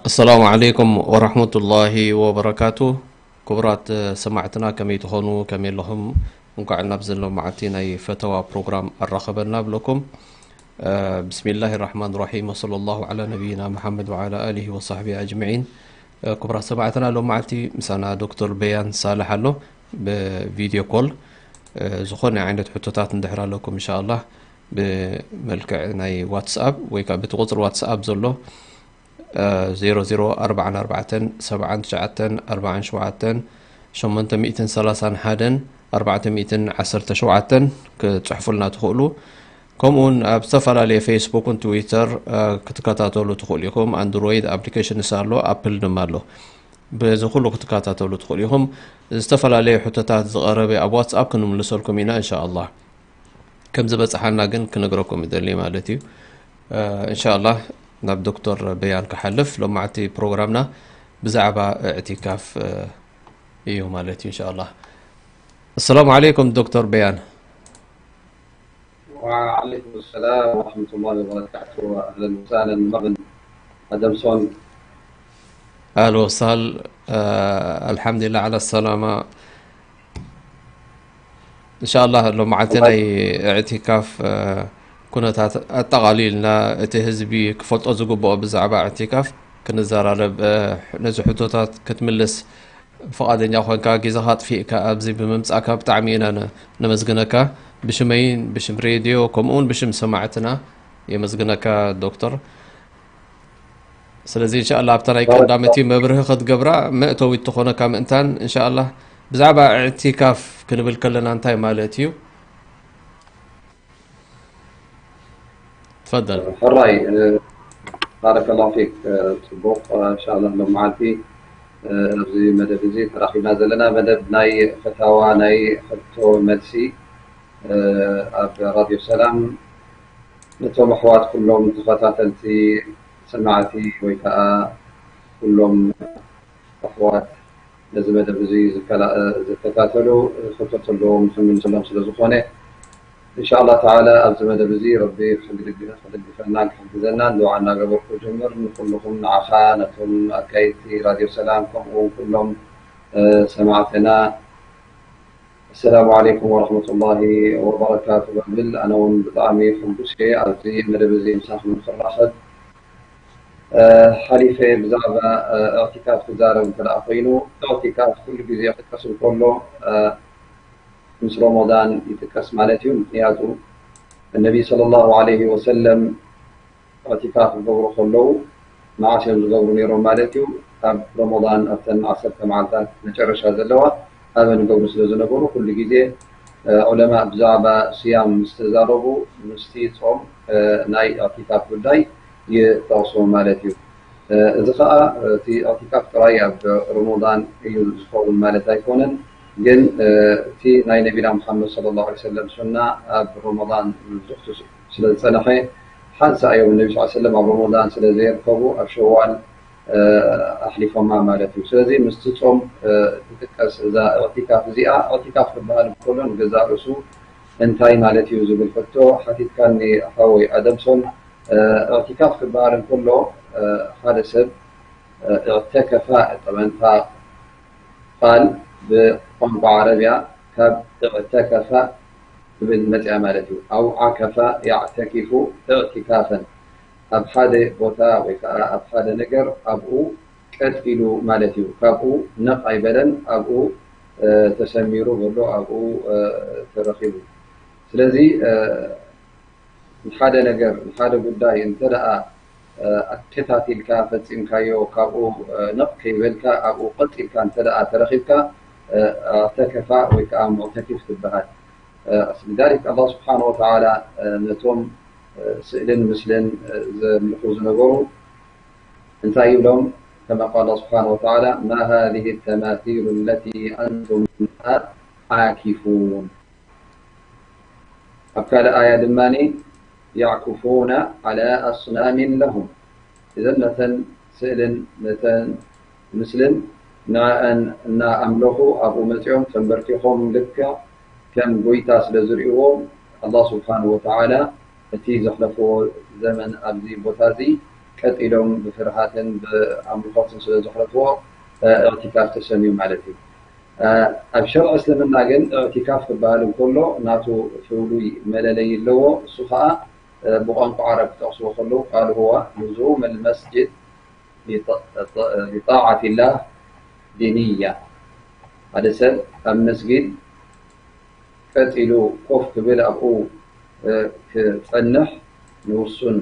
السلام عليكم ورحمة الله وبركاته. ክቡራት ሰማዕትና ከመይ ትኾኑ፣ ከመይ ኣለኹም? እንኳዕ ናብ ዘሎ መዓልቲ ናይ ፈተዋ ፕሮግራም ኣራኸበና ብለኩም። ብስሚላሂ ራሕማን ራሒም፣ ወሰለ ላሁ ዓላ ነቢይና መሓመድ ወዓላ ኣሊሂ ወሳሕቢ ኣጅመዒን። ክቡራት ሰማዕትና፣ ሎም መዓልቲ ምሳና ዶክተር በያን ሳልሕ ኣሎ ብቪድዮ ኮል። ዝኾነ ዓይነት ሕቶታት እንድሕር ኣለኩም፣ እንሻ ኣላህ ብመልክዕ ናይ ዋትስኣፕ ወይ ከዓ በቲ ቁፅሪ ዋትስኣፕ ዘሎ ዜሮ ዜሮ ኣርባዓን ኣርባዕተን ሰብዓን ትሽዓተን ኣርባዓን ሸውዓተን ሸሞንተ ሚእትን ሰላሳን ሓደን ኣርባዕተ ሚእትን ዓሰርተ ሸውዓተን ክትፅሕፉልና ትኽእሉ። ከምኡውን ኣብ ዝተፈላለየ ፌስቡክን ትዊተር ክትከታተሉ ትኽእሉ ኢኹም። ኣንድሮይድ ኣፕሊኬሽንስ ኣሎ፣ ኣፕል ድማ ኣሎ። በዚ ኩሉ ክትከታተሉ ትኽእሉ ኢኹም። ዝተፈላለየ ሕቶታት ዝቐረበ ኣብ ዋትስኣፕ ክንምልሰልኩም ኢና እንሻ ኣላህ። ከም ዝበፅሓና ግን ክነግረኩም ይደሊ ማለት እዩ። እንሻ ኣላህ ናብ ዶክተር በያን ክሓልፍ። ሎማዕቲ ፕሮግራምና ብዛዕባ እዕቲካፍ እዩ ማለት እዩ። እንሻ ኣላህ። ኣሰላሙ ዓለይኩም ዶክተር በያን። وعليكم السلام ورحمة الله وبركاته. أهلا وسهلا مرن أدمسون. ኣህሎ ሳል ኣልሓምዱሊላህ ዓላ ሰላማ። እንሻ ኣላህ ሎማዓልቲ ናይ እዕቲካፍ ኩነታት ኣጠቓሊልና እቲ ህዝቢ ክፈልጦ ዝግብኦ ብዛዕባ እዕቲካፍ ክንዘራረብ፣ ነዚ ሕቶታት ክትምልስ ፍቓደኛ ኮንካ ግዜኻ ኣጥፊእካ ኣብዚ ብምምጻእካ ብጣዕሚ ኢና ነ- ነመስግነካ። ብሽመይን ብሽም ሬድዮ ከምኡውን ብሽም ሰማዕትና የመስግነካ ዶክተር። ስለዚ እንሻ ኣላህ ኣብታ ናይ ቀዳመይቲ መብርሂ ክትገብራ መእተዊት ትኾነካ ምእንታን እንሻ ኣላህ ብዛዕባ እዕቲካፍ ክንብል ከለና እንታይ ማለት እዩ? ትፈደል። ሕራይ ባረከላሁ ፊክ። ፅቡቕ እንሻላ ሎም መዓልቲ ኣብዚ መደብ እዚ ተራኺብና ዘለና መደብ ናይ ፈታዋ ናይ ሕቶ መልሲ ኣብ ራድዮ ሰላም ነቶም ኣሕዋት ኩሎም ተኸታተልቲ ሰማዕቲ ወይ ከዓ ኩሎም ኣሕዋት ነዚ መደብ እዚ ዝከታተሉ ሕቶ ዘለዎም ክምልሰሎም ስለ ዝኾነ እንሻላ ተዓላ ኣብዚ መደብ እዚ ረቢ ክድግፈናን ክሕግዘናን ድዓ እናገበርኩ ጀምር። ንኩልኹም ንዓኻ ነቶም ኣካየድቲ ራድዮ ሰላም ከምኡ እውን ኩሎም ሰማዕትና ኣሰላሙ ዓለይኩም ወረሕመቱላሂ ወበረካቱ በብል። ኣነ እውን ብጣዕሚ ሕጉስ እየ ኣብዚ መደብ እዚ ምሳኹም ንክራኸብ ሓሊፈ ብዛዕባ እዕቲካፍ ክዛረብ እንተ ደኣ ኮይኑ እዕቲካፍ ኩሉ ግዜ ክጥቀስ እንከሎ ምስ ረመዳን ይጥቀስ ማለት እዩ። ምክንያቱ እነቢ ሰለላሁ ዓለይሂ ወሰለም እዕቲካፍ ክገብሩ ከለዉ መዓስ እዮም ዝገብሩ ነይሮም ማለት እዩ? ኣብ ረመዳን ኣብተን ዓሰርተ መዓልታት መጨረሻ ዘለዋ ኣበን ይገብሩ ስለ ዝነበሩ ኩሉ ግዜ ዑለማእ ብዛዕባ ስያም ምስ ተዛረቡ ምስቲ ጾም ናይ እዕቲካፍ ጉዳይ ይጠቕሱ ማለት እዩ። እዚ ኸዓ እቲ እዕቲካፍ ጥራይ ኣብ ረመዳን እዩ ዝኸውን ማለት ኣይኮነን። ግን እቲ ናይ ነቢና ሙሓመድ ሰለላሁ ዐለይሂ ወሰለም ሱና ኣብ ረመዳን ዝኽቱ ስለ ዝጸንሐ ሓንሳእ እዮም ነቢ ስ ሰለም ኣብ ረመዳን ስለ ዘየርከቡ ኣብ ሸዋል ኣሕሊፎማ ማለት እዩ። ስለዚ ምስቲ ጾም ትጥቀስ እዛ እዕቲካፍ እዚኣ። እዕቲካፍ ክበሃል እንከሎ ንገዛእ ርእሱ እንታይ ማለት እዩ ዝብል ሕቶ ሓቲትካኒ ሓወይ ኣደምሶን። እዕቲካፍ ክበሃል እንከሎ ሓደ ሰብ እዕተከፋ ጠበንታ ቃል ብቋንቋ ዓረብያ ካብ እዕተከፈ ትብል መፅያ ማለት እዩ። ኣው ዓከፈ ያዕተኪፉ እዕቲካፈን ኣብ ሓደ ቦታ ወይ ከዓ ኣብ ሓደ ነገር ኣብኡ ቀጥ ኢሉ ማለት እዩ። ካብኡ ነቕ ኣይበለን፣ ኣብኡ ተሰሚሩ ዘሎ ኣብኡ ተረኺቡ። ስለዚ ንሓደ ነገር ንሓደ ጉዳይ እንተ ደኣ ኣከታቲልካ ፈጺምካዮ ካብኡ ነቕ ከይበልካ ኣብኡ ቀጥ ኢልካ እንተ ደኣ ተረኺብካ ኣዕተከፋ ወይ ከዓ ሙዕተኪፍ ትበሃል። لذلك الله سبحانه وتعالى ነቶም ስእልን ምስልን ዘምልኹ ዝነበሩ እንታይ ይብሎም? كما قال الله سبحانه وتعالى: ما هذه التماثيل التي أنتم لها عاكفون. ኣብ ካልእ ኣያ ድማ يعكفون على أصنام لهم። እዘን ነተን ስእልን ነተን ምስልን ንዕአን እናኣምለኹ ኣብኡ መፂኦም ተንበርኪኾም ልክዕ ከም ጎይታ ስለ ዝርእይዎ ኣላህ ስብሓን ወተዓላ እቲ ዘሕለፍዎ ዘመን ኣብዚ ቦታ እዚ ቀጢሎም ብፍርሃትን ብኣምልኾትን ስለ ዘሕለፍዎ እዕቲካፍ ተሰምዩ ማለት እዩ። ኣብ ሸርዒ እስልምና ግን እዕቲካፍ ክበሃል እንከሎ ናቱ ፍሉይ መለለይ ኣለዎ። እሱ ከዓ ብቋንቋ ዓረብ ክጠቕስዎ ከለዉ ቃል هو لزوم المسجد لطاعة الله بنية። ሓደ ሰብ ኣብ መስጊድ ቀጥ ኢሉ ኮፍ ክብል ኣብኡ ክጸንሕ ንውሱን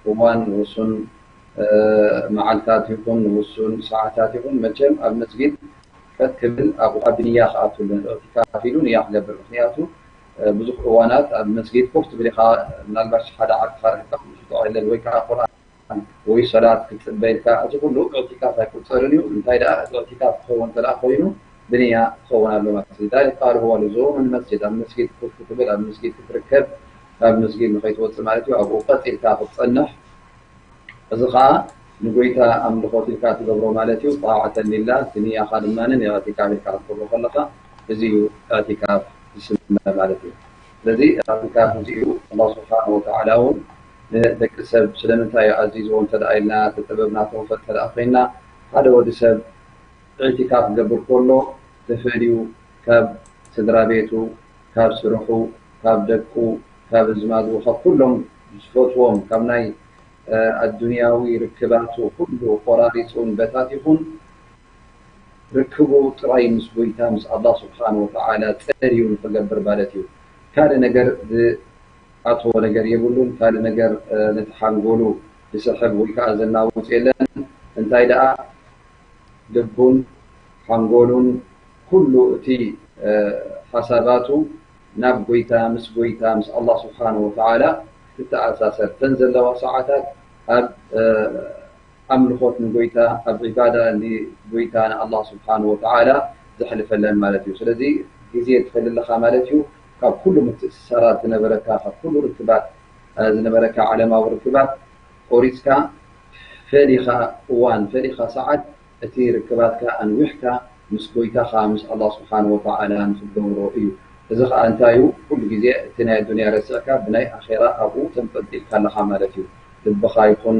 እዋን ንውሱን መዓልታት ይኹን ንውሱን ሰዓታት ይኹን መቸም ኣብ መስጊድ ቀጥ ክብል ኣብኡ ኣብ ንያ ክኣትውልን እዕቲካፍ ኢሉ ንያ ክገብር። ምክንያቱ ብዙሕ እዋናት ኣብ መስጊድ ኮፍ ትብል ኢኻ፣ ምናልባሽ ሓደ ዓርክኻ ርሒቕካ ክትምሽጦ የለን ወይ ከዓ ቁርኣን ወይ ሰላት ክትፅበ ኢልካ፣ እዚ ኩሉ እዕቲካፍ ኣይቁፀርን እዩ። እንታይ ደኣ እቲ እዕቲካፍ ክኸውን እንተ ደኣ ኮይኑ ብንያ ክኸውን ኣሎ ማለት እዩ። ذلك قال هو لزوم المسجد، ኣብ መስጊድ ኮፍ ክትብል፣ ኣብ መስጊድ ክትርከብ፣ ካብ መስጊድ ንኸይትወፅእ ማለት እዩ። ኣብኡ ቀፅ ኢልካ ክትፀንሕ፣ እዚ ኸዓ ንጎይታ ኣምልኾት ኢልካ ትገብሮ ማለት እዩ። ጣዓተን ሊላህ፣ እቲ ንያኻ ድማ ንእዕቲካፍ ኢልካ ክትገብሮ ከለኻ፣ እዚ እዩ እዕቲካፍ ዝስመ ማለት እዩ። ስለዚ እዕቲካፍ እዚ እዩ። ኣላህ ስብሓነሁ ወተዓላ እውን ንደቂ ሰብ ስለምንታይ እዩ ኣዚዝዎ እንተ ደኣ ኢልና፣ እቲ ጥበብ ናቶም ፈጥ እንተ ደኣ ኮይንና፣ ሓደ ወዲ ሰብ እዕቲካፍ ክገብር ከሎ ተፈልዩ ካብ ስድራ ቤቱ፣ ካብ ስርሑ፣ ካብ ደቁ፣ ካብ ኣዝማዱ፣ ካብ ኩሎም ዝፈትዎም፣ ካብ ናይ ኣዱንያዊ ርክባቱ ኩሉ ቆራሪፁን በታቲኹን ርክቡ ጥራይ ምስ ጎይታ ምስ ኣላህ ስብሓን ወተዓላ ፀርዩ ንክገብር ማለት እዩ። ካልእ ነገር ዝኣትዎ ነገር የብሉን። ካልእ ነገር ነቲ ሓንጎሉ ዝስሕብ ወይ ከዓ ዘናውፅ የለን። እንታይ ደኣ ልቡን ሓንጎሉን ኩሉ እቲ ሓሳባቱ ናብ ጎይታ ምስ ጎይታ ምስ ኣላህ ስብሓን ወተዓላ ክትተኣሳሰር እተን ዘለዋ ሰዓታት ኣብ ኣምልኾት ንጎይታ ኣብ ዒባዳ ንጎይታ ንኣላህ ስብሓን ወተዓላ ዘሕልፈለን ማለት እዩ። ስለዚ ግዜ ትፈሊ ኣለኻ ማለት እዩ። ካብ ኩሉ ምትእስሳራት ዝነበረካ ካብ ኩሉ ርክባት ዝነበረካ ዓለማዊ ርክባት ቆሪፅካ ፈሊኻ እዋን ፈሊኻ ሰዓት እቲ ርክባትካ ኣንዊሕካ ምስ ጎይታኻ ምስ ኣላህ ስብሓን ወተዓላ ንክትገብሮ እዩ። እዚ ከዓ እንታይ እዩ? ኩሉ ግዜ እቲ ናይ ኣዱንያ ረሲዕካ ብናይ ኣኼራ ኣብኡ ተንጠልጢልካ ኣለኻ ማለት እዩ። ልብኻ ይኹን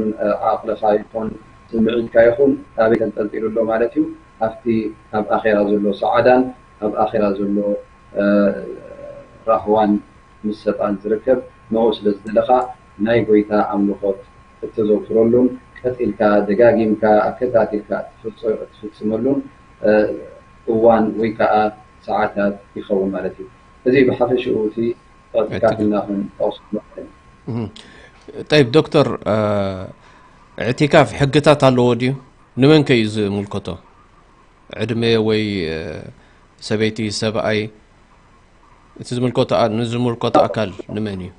ዓቕልኻ ይኹን ስምዒትካ ይኹን ኣበይ ተንጠልጢሉ ኣሎ ማለት እዩ? ኣብቲ ኣብ ኣኼራ ዘሎ ሰዓዳን ኣብ ኣኼራ ዘሎ ራህዋን ምስ ሰጣን ዝርከብ ንኡ ስለ ዝደለኻ ናይ ጎይታ ኣምልኾት እተዘውትረሉን ቀጺልካ ደጋጊምካ ኣከታቲልካ እትፍጽመሉን እዋን ወይ ከዓ ሰዓታት ይኸውን ማለት እዩ። እዚ ብሓፈሽኡ እቲ እዕቲካፍ ኢልና ክንጠቕሶ ንኽእል። ጠይብ ዶክተር፣ እዕቲካፍ ሕግታት ኣለዎ ድዩ? ንመን ከ እዩ ዝምልከቶ? ዕድመ ወይ ሰበይቲ ሰብኣይ እቲ ዝምልከቶ ንዝምልከቶ ኣካል ንመን እዩ?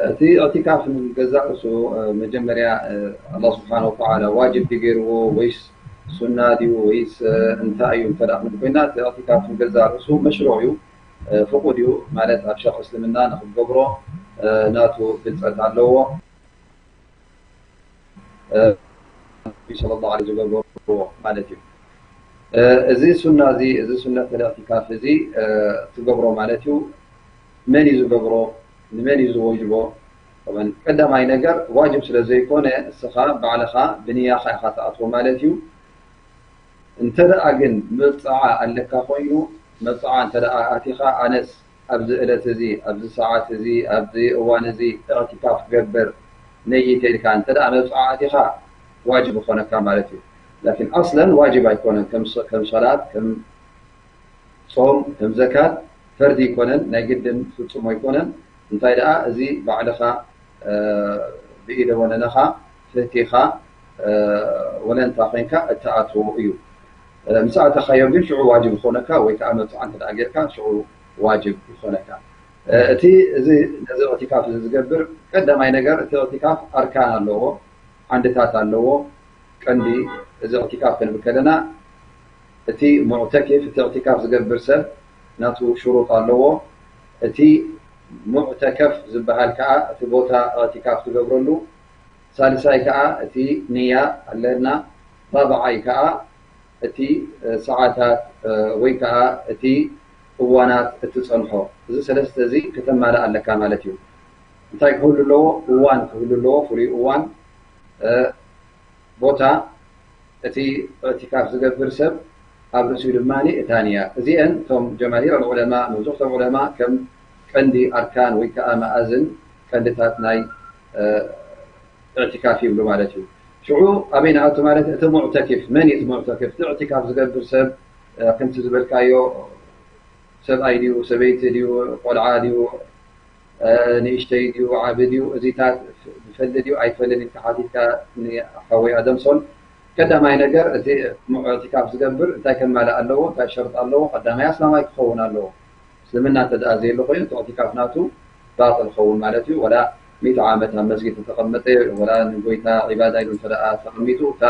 እቲ እዕቲካፍ ንገዛእ ርእሱ መጀመርያ ኣላህ ስብሓን ወተዓላ ዋጅብ ድዩ ገይርዎ ወይስ ሱና ድዩ ወይስ እንታይ እዩ እንተ ደኣ ክንብል ኮይና እቲ እዕቲካፍ ንገዛእ ርእሱ መሽሩዕ እዩ፣ ፍቁድ እዩ ማለት ኣብ ሸርዒ እስልምና ንክትገብሮ ናቱ ግልፀት ኣለዎ። ነቢ ስለ ላ ዝገበርዎ ማለት እዩ። እዚ ሱና እዚ እዚ ሱነት እዕቲካፍ እዚ ትገብሮ ማለት እዩ። መን እዩ ዝገብሮ? ንመን እዩ ዝወጅቦ? ቀዳማይ ነገር ዋጅብ ስለ ዘይኮነ እስኻ ባዕልኻ ብንያኻ ኢኻ ትኣትዎ ማለት እዩ። እንተ ደኣ ግን መብፅዓ ኣለካ ኮይኑ መብፅዓ እንተ ደኣ ኣቲኻ ኣነስ ኣብዚ ዕለት እዚ ኣብዚ ሰዓት እዚ ኣብዚ እዋን እዚ እዕቲካፍ ክገብር ነይተ ኢልካ እንተ ደኣ መብፅዓ ኣቲኻ ዋጅብ ይኾነካ ማለት እዩ። ላኪን ኣስለን ዋጅብ ኣይኮነን ከም ሰላት ከም ጾም ከም ዘካት ፈርዲ ኣይኮነን፣ ናይ ግድን ትፍጽሞ ኣይኮነን። እንታይ ደኣ እዚ ባዕልኻ ብኢደ ወነነኻ ፈቲኻ ወለንታ ኮይንካ እትኣትዎ እዩ። ምስ ኣተኻዮ ግን ሽዑ ዋጅብ ይኾነካ ወይ ከዓ መብፅዓ እንተ ደኣ ጌርካ ሽዑ ዋጅብ ይኾነካ። እቲ እዚ ነዚ እዕቲካፍ እዚ ዝገብር ቀዳማይ ነገር እቲ እዕቲካፍ ኣርካን ኣለዎ፣ ዓንድታት ኣለዎ። ቀንዲ እዚ እዕቲካፍ ክንብል ከለና፣ እቲ ሙዕተኪፍ፣ እቲ እዕቲካፍ ዝገብር ሰብ ናቱ ሽሩጥ ኣለዎ። እቲ ሙዕተከፍ ዝበሃል ከኣ እቲ ቦታ እዕቲካፍ ትገብረሉ፣ ሳልሳይ ከኣ እቲ ንያ ኣለና፣ ራብዓይ ከኣ እቲ ሰዓታት ወይ ከኣ እቲ እዋናት እትጸንሖ፣ እዚ ሰለስተ እዚ ከተማልእ ኣለካ ማለት እዩ። እንታይ ክህሉ ኣለዎ? እዋን ክህሉ ኣለዎ፣ ፍሉይ እዋን፣ ቦታ፣ እቲ እዕቲካፍ ዝገብር ሰብ ኣብ ርእሲኡ ድማ እታ ንያ። እዚአን እቶም ጀማሂር ዑለማ፣ መብዛሕቶም ዑለማ ከም ቀንዲ ኣርካን ወይ ከኣ መኣዝን ቀንድታት ናይ እዕቲካፍ ይብሉ ማለት እዩ። ሽዑ ኣበይ ንኣቱ ማለት፣ እቲ ሙዕተኪፍ መን እዩ? እቲ ሙዕተኪፍ፣ እቲ እዕቲካፍ ዝገብር ሰብ፣ ከምቲ ዝበልካዮ፣ ሰብኣይ ድዩ፣ ሰበይቲ ድዩ፣ ቆልዓ ድዩ፣ ንእሽተይ ድዩ፣ ዓቢ ድዩ፣ እዚታት ይፈሊ ድዩ ኣይፈልን ኢልካ ሓቲትካ፣ ንሓወይ ኣደምሶን፣ ቀዳማይ ነገር እቲ እዕቲካፍ ዝገብር እንታይ ከማልእ ኣለዎ? እንታይ ሸርጥ ኣለዎ? ቀዳማይ ኣስላማይ ክኸውን ኣለዎ። እስልምና እንተ ደኣ ዘየሎ ኮይኑ፣ እቲ እዕቲካፍ ናቱ ባጥል ክኸውን ማለት እዩ። ወላ ሚእቲ ዓመት ኣብ መስጊድ ተተቐመጠ፣ ወላ ንጎይታ ዒባዳ ኢሉ እንተ ደኣ ተቐሚጡ፣ እታ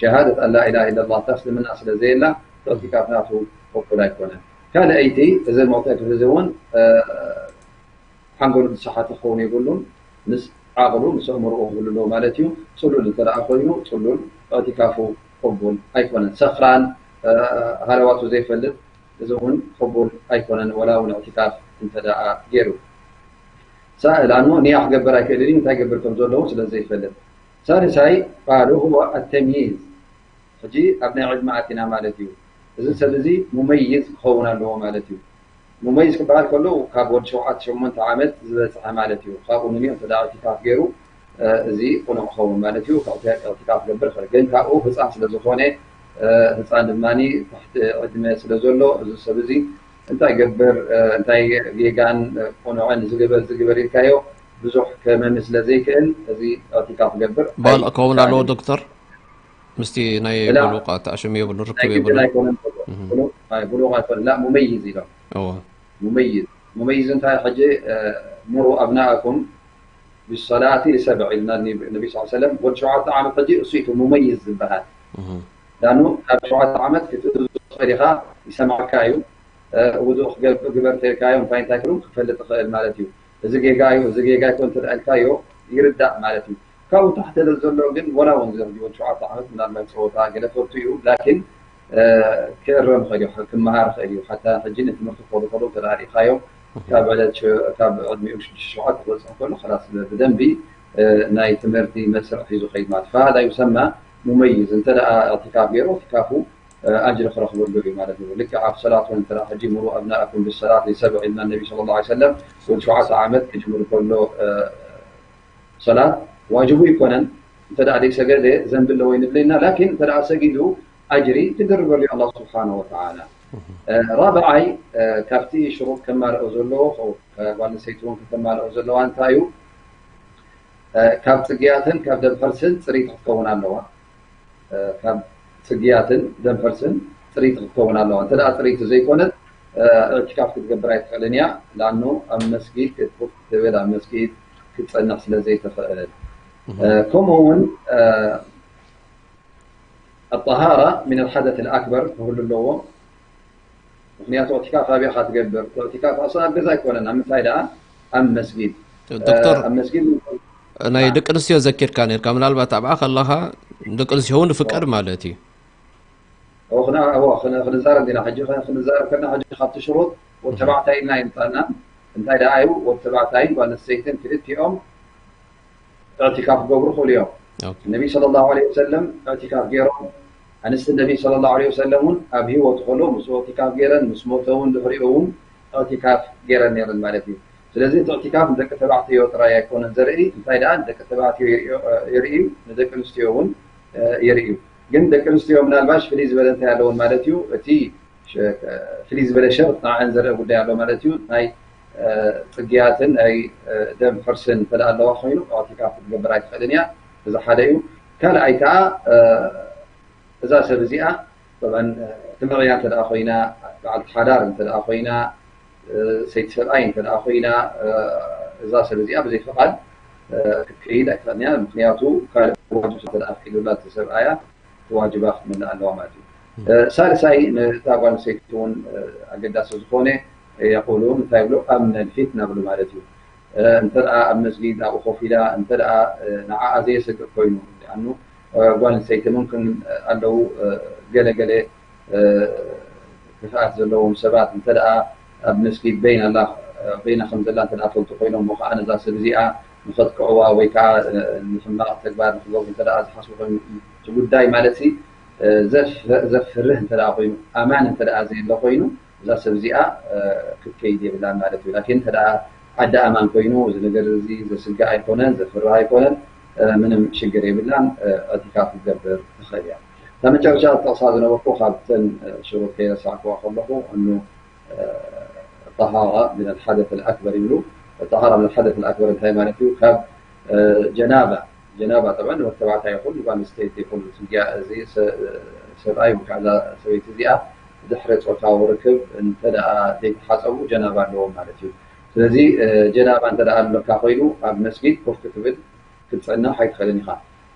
ሸሃደት ኣን ላ ኢላሃ ኢለላህ፣ እታ እስልምና ስለ ዘየላ፣ እቲ እዕቲካፍ ናቱ ቅቡል ኣይኮነን። ካልኣይቲ፣ እዚ ሙዕተኪፍ እዚ እውን ሓንጎሉ ዝሰሓተ ክኸውን የብሉን። ምስ ዓቕሉ፣ ምስ ኣእምሮኡ ክህሉ ኣለዎ ማለት እዩ። ጽሉል እንተ ደኣ ኮይኑ፣ ጽሉል እዕቲካፉ ቅቡል ኣይኮነን። ሰኽራን፣ ሃለዋቱ ዘይፈልጥ፣ እዚ እውን ቅቡል ኣይኮነን፣ ወላ እውን እዕቲካፍ እንተ ደኣ ገይሩ። ሳ-፣ ላኑ ንያ ክገብር ኣይክእልን እዩ፣ እንታይ ገብር ከም ዘለዎ ስለ ዘይፈልጥ። ሳልሳይ፣ ቃሉ ሁወ ኣተምይዝ። ሕጂ ኣብ ናይ ዕድመ ኣቲና ማለት እዩ። እዚ ሰብ እዚ ሙመይዝ ክኸውን ኣለዎ ማለት እዩ። ሙመይዝ ክበሃል ከሎ ካብ ወዲ ሸውዓተ ሸሞንተ ዓመት ዝበጽሐ ማለት እዩ። ካብኡ ንንዮ እንተ ደኣ እዕቲካፍ ገይሩ፣ እ፣ እዚ ቅኑዕ ክኸውን ማለት እዩ። ካብ እዕቲካፍ ክገብር ይኽእል። ግን ካብኡ ህጻን ስለ ዝኾነ፣ እ፣ ህጻን ድማ ታሕቲ ዕድመ ስለ ዘሎ፣ እዚ ሰብ እዚ እንታይ ገብር፣ እ፣ እንታይ ጌጋን፣ እ፣ ቅኑዕን ዝግበር ዝግበር ኢልካዮ ብዙሕ ከመሚ ስለ ዘይክእል፣ እዚ እዕቲካፍ ክገብር ባልዕ ክኸውን ኣለዎ ኣይከኣልን። ዶክተር? ምስቲ ናይ ላ፣ ብሉቕ ኣተኣሽም የብሉ፣ ናይ ርክብ ግድን የብሉ። ኣይኮነን። እህ። ብሉቕ፣ ኣይ፣ ብሉቕ ኣይኮነን። ላ፣ ሙመይዝ ኢሎም። እወ። ሙመይዝ። ሙመይዝ እንታይ? ሕጂ፣ እ፣ ሙሩ ኣብናእኩም ቢሰላቲ ሊሰብዕ ኢልና ነቢ፣ ነቢ ስ ሰለም፣ ወዲ ሸውዓተ ዓመት ሕጂ እሱ እዩ ሙመይዝ ዝበሃል። እህ። ዳኑ ካብ ሸውዓተ ዓመት ክትእዝዞ ትኽእል ኢኻ፣ ይሰምዓካ እዩ። እ፣ ውዱእ ክገብ-፣ ግበር ተልካዮ እንታይ እንታይ ክሉ ክፈልጥ ይኽእል ማለት እዩ። እዚ ጌጋ እዩ፣ እዚ ጌጋ ኣይኮን እንተ ደኣ ኢልካዮ ይርዳእ ማለት እዩ። ካብኡ ታሕቲ ዘሎ ግን ወላ እውን እዚ ሕጂ ወዲ ሸውዓተ ዓመት ምናልባት ጸወታ ገለ ፈቱ እዩ፣ ላኪን፣ እ፣ ክእረም ይኽእል እዩ፣ ክመሃር ይኽእል እዩ። ሓታ ሕጂ ንትምህርቲ ክኸዱ ከለዉ እንተ ደኣ ርኢኻዮም፣ ካብ ዕለት ሸ-፣ ካብ ዕድሚኡ ሽዱሽተ ሸውዓተ ክበጽሕ ከሎ፣ ኸላስ ብደንቢ፣ እ፣ ናይ ትምህርቲ መስርዕ ሒዙ ኸይድ ማለት። ፈሃዛ ዩሰማ ሙመይዝ፣ እንተ ደኣ እዕቲካፍ ገይሩ፣ እዕቲካፉ፣ እ፣ ኣጅሪ ክረኽበሉ እዩ ማለት እዩ። ልክዕ ኣብ ሰላት እውን እንተ ደኣ ሕጂ ሙሩ ኣብናእኩም ብሰላት ሊሰብዕ ኢልና ነቢ ሰለላሁ ዐለይሂ ወሰለም፣ ወዲ ሸውዓተ ዓመት ክጅምር ከሎ፣ እ፣ ሰላት ዋጅቡ ኣይኮነን። እንተ ደኣ ዘይሰገደ ዘንቢ ኣለዎ ይንብለና፣ ላኪን እንተ ደኣ ሰጊዱ ኣጅሪ ክድርበሉ እዩ ኣላህ ስብሓነሁ ወተዓላ። እህ። እ፣ ራብዓይ፣ እ፣ ካብቲ ሽሩጥ ከማልኦ ዘለዎ፣ ኸው-፣ እ፣ ጓል ኣንስተይቲ እውን ከተማልኦ ዘለዋ እንታይ እዩ? እ፣ ካብ ጽግያትን ካብ ደም ሕርስን ጽርይቲ ክትከውን ኣለዋ። እ፣ ካብ ጽግያትን ደም ሕርስን ጽርይቲ ክትከውን ኣለዋ። እንተ ደኣ ጽርይቲ ዘይኮነት፣ እ፣ እዕቲካፍ ክትገብር ኣይትኽእልን እያ። ለኣኑ ኣብ መስጊድ ክትኩፍ ክትብል፣ ኣብ መስጊድ ክትጸንሕ ስለ ዘይትኽእል። እህ። እ፣ ከምኡ እውን፣ እ፣ ኣጠሃራ ሚን ኣልሓደት ኣልኣክበር ክህሉ ኣለዎ። ምኽንያቱ እዕቲካፍ ኣበይ ኢኻ ትገብር? እዕቲካፍ ኣስሊ ኣብ ገዛ ኣይኮነን። ኣብ ምንታይ ደኣ? ኣብ መስጊድ። ዶክተር፣ ኣብ መስጊድ ናይ ደቂ ኣንስትዮ ዘኪርካ ነርካ። ምናልባት ኣብኣ ከለኻ ደቂ ኣንስትዮ እውን ይፍቀድ ማለት እዩ። እዎ፣ ክነ-፣ እዎ፣ ክነ-፣ ክንዛረብ ዲና ሕጂ፣ ክነ-፣ ክንዛረብ ከለና ሕጂ ካብቲ ሽሩጥ ወዲ ተባዕታይ ኢልና ይምጻና። እንታይ ደኣ እዩ? ወዲ ተባዕታይን ጓል ኣንስተይትን ክልቲኦም እዕቲካፍ ክገብሩ ይኽእሉ እዮም። ኦኬ። ነቢ ሰለላሁ ዐለይሂ ወሰለም እዕቲካፍ ገይሮም፣ ኣንስቲ ነቢ ሰለላሁ ዐለይሂ ወሰለም እውን ኣብ ህይወቱ ከለዉ ምስኡ እዕቲካፍ ገይረን፣ ምስ ሞተ እውን ድሕሪኡ እውን እዕቲካፍ ገይረን ነይረን ማለት እዩ። ስለዚ እቲ እዕቲካፍ ንደቂ ተባዕትዮ ጥራይ ኣይኮነን ዘርኢ፣ እንታይ ደኣ ንደቂ ተባዕትዮ የርእዮ-፣ የርእዩ፣ ንደቂ ኣንስትዮ እውን፣ እ፣ የርእዩ። ግን ደቂ ኣንስትዮ ምናልባሽ ፍልይ ዝበለ እንታይ ኣለወን ማለት እዩ፣ እቲ ሸ-፣ ፍልይ ዝበለ ሸርጥ ንዓን ዘርኢ ጉዳይ ኣሎ ማለት እዩ። ናይ፣ እ፣ ጽግያትን ናይ፣ እ፣ ደም ሕርስን እንተ ደኣ ኣለዋ ኮይኑ፣ እዕቲካፍ ክትገብር ኣይትኽእልን እያ። እዚ ሓደ እዩ። ካልኣይ ከኣ፣ እ፣ እዛ ሰብ እዚኣ፣ ጠብዓን፣ እ፣ ትምዕያ እንተ ደኣ ኮይና፣ በዓልቲ ሓዳር እንተ ደኣ ኮይና፣ እ፣ ሰይቲ ሰብኣይ እንተ ደኣ ኮይና፣ እ፣ እዛ ሰብ እዚኣ ብዘይ ፍቓድ፣ እ፣ ክትከይድ ኣይትኽእልን እያ። ምኽንያቱ፣ ካልእ ዋጅብ እንተ ደኣ ኣፍቂዱላ እቲ ሰብኣያ፣ ዋጅባ ክትምልእ ኣለዋ ማለት እዩ። ሳልሳይ፣ ነታ ጓል ኣንስተይቲ እውን ኣገዳሲ ዝኾነ የቁሉን እንታይ ይብሉ፣ ኣምነል ፊትና ብሉ ማለት እዩ። እንተ ደኣ ኣብ መስጊድ ኣብኡ ኮፍ ኢላ እንተ ደኣ ንዓኣ ዘየሰግእ ኮይኑ፣ ሊኣኑ ጓል ኣንስተይቲ ምምክን ኣለዉ ገለ ገለ ክፍኣት ዘለዎም ሰባት እንተ ደኣ ኣብ መስጊድ በይና ኣላ፣ በይና ከም ዘላ እንተ ደኣ ፈልጡ ኮይኖም፣ እሞ ከዓ ነዛ ሰብ እዚኣ ንኸጥቅዕዋ ወይ ከዓ ንሕማቕ ተግባር ንክገብሩ እንተ ደኣ ዝሓስቡ ኮይኖም፣ እቲ ጉዳይ ማለት ሲ ዘፍርህ እንተ ደኣ ኮይኑ፣ ኣማን እንተ ደኣ ዘየለ ኮይኑ፣ እዛ ሰብ እዚኣ ክትከይድ የብላን ማለት እዩ። ላኪን እንተ ደኣ ዓዲ ኣማን ኮይኑ፣ እዚ ነገር እዚ ዘስግእ ኣይኮነን፣ ዘፍርህ ኣይኮነን፣ ምንም ሽግር የብላን፣ ዕቲካፍ ክትገብር ትኽእል እያ። እታ መጨረሻ ጥቕሳ ዝነበርኩ ካብተን ሽሩጥ ከይረሳዕክዋ ከለኹ፣ እኑ ጠሃራ ምን ኣልሓደት ኣልኣክበር ይብሉ። ጠሃራ ምን ኣልሓደት ኣልኣክበር እንታይ ማለት እዩ? ካብ ጀናባ፣ ጀናባ ጠብዓ ንወዲ ተባዕታይ ይኹን ንጓል ኣንስተይቲ ይኹን፣ እዚኣ፣ እዚ ሰ-፣ ሰብኣይ ወይ ከዓ እዛ ሰበይቲ እዚኣ ድሕሪ ጾታዊ ርክብ እንተ ደኣ ዘይተሓጸቡ ጀናባ ኣለዎም ማለት እዩ። ስለዚ ጀናባ እንተ ደኣ ኣሎካ ኮይኑ ኣብ መስጊድ ኮፍ ክትብል ክትጸንሕ ኣይትኽእልን ኢኻ።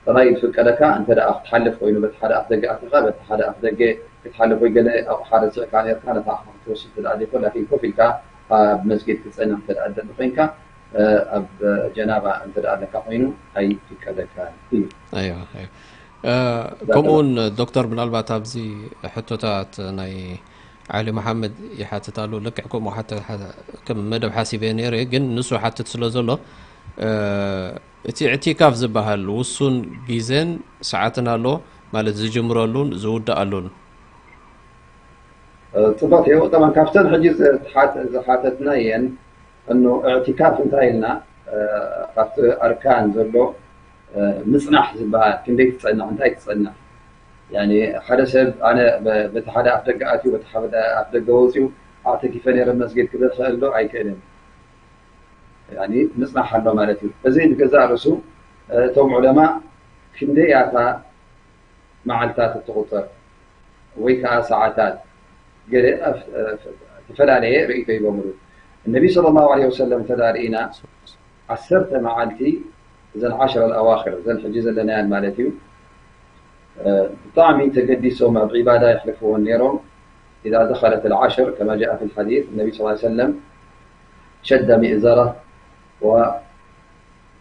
ጥራይ ዝፍቀደካ እንተ ደኣ ክትሓልፍ ኮይኑ በቲ ሓደ ኣፍ ደገ ኣቲኻ በቲ ሓደ ኣፍ ደገ ክትሓልፍ ወይ ገለ ኣቕሓ ረሲዕካ ኔርካ ነታ ኣቕሓ ክትወስድ እንተ ደኣ ዘይኮን ላኪን ኮፍ ኢልካ ኣብ መስጊድ ክትጸንሕ እንተ ደኣ ትደሊ ኮይንካ ኣብ ጀናባ እንተ ደኣ ኣለካ ኮይኑ ኣይፍቀደካን እዩ። ኣይዋ፣ ኣይዋ። ከምኡ እውን ዶክተር ምናልባት ኣብዚ ሕቶታት ናይ ዓሊ መሓመድ ይሓትት ኣሎ። ልክዕ ከምኡ ሓተ-፣ ሓ-፣ ከም መደብ ሓሲበ ነይረ፣ ግን ንሱ ሓትት ስለ ዘሎ እቲ እዕቲካፍ ዝበሃል ውሱን ግዜን ሰዓትን ኣሎ ማለት ዝጅምረሉን ዝውድኣሉን። ጽቡቕ እዩ። ጠብዓን ካብተን ሕጂ ዝሓት-፣ ዝሓተትና እየን። እኑ እዕቲካፍ እንታይ ኢልና? ካብቲ ኣርካን ዘሎ ምጽናሕ ዝበሃል ክንደይ ትጸንሕ፣ እንታይ ትጸንሕ? ያኒ ሓደ ሰብ ኣነ በ-፣ በቲ ሓደ ኣፍ ደገ ኣትዩ በቲ ሓደ ኣፍ ደገ ወጽዩ ኣዕተኪፈ ነይረ መስጊድ ክብል ክእል ዶ? ኣይክእልን። ያኒ ምጽናሕ ኣሎ ማለት እዩ። እዚ ንገዛእ ርእሱ እቶም ዑለማ ክንደይ እያ እታ መዓልታት እትቑጸር ወይ ከኣ ሰዓታት ገለ ዝተፈላለየ ርእይቶ ሂቦምሉ። እነቢ ሰለላሁ ዐለይሂ ወሰለም እንተ ደኣ ርኢና ዓሰርተ መዓልቲ እዘን ዓሽረ ኣዋኽር እዘን ሕጂ ዘለናየን ማለት እዩ ብጣዕሚ ተገዲሶም ኣብ ዒባዳ የሕልፍዎን ነይሮም። إذا دخلت العشر كما جاء في الحديث النبي صلى الله عليه وسلم شد مئزره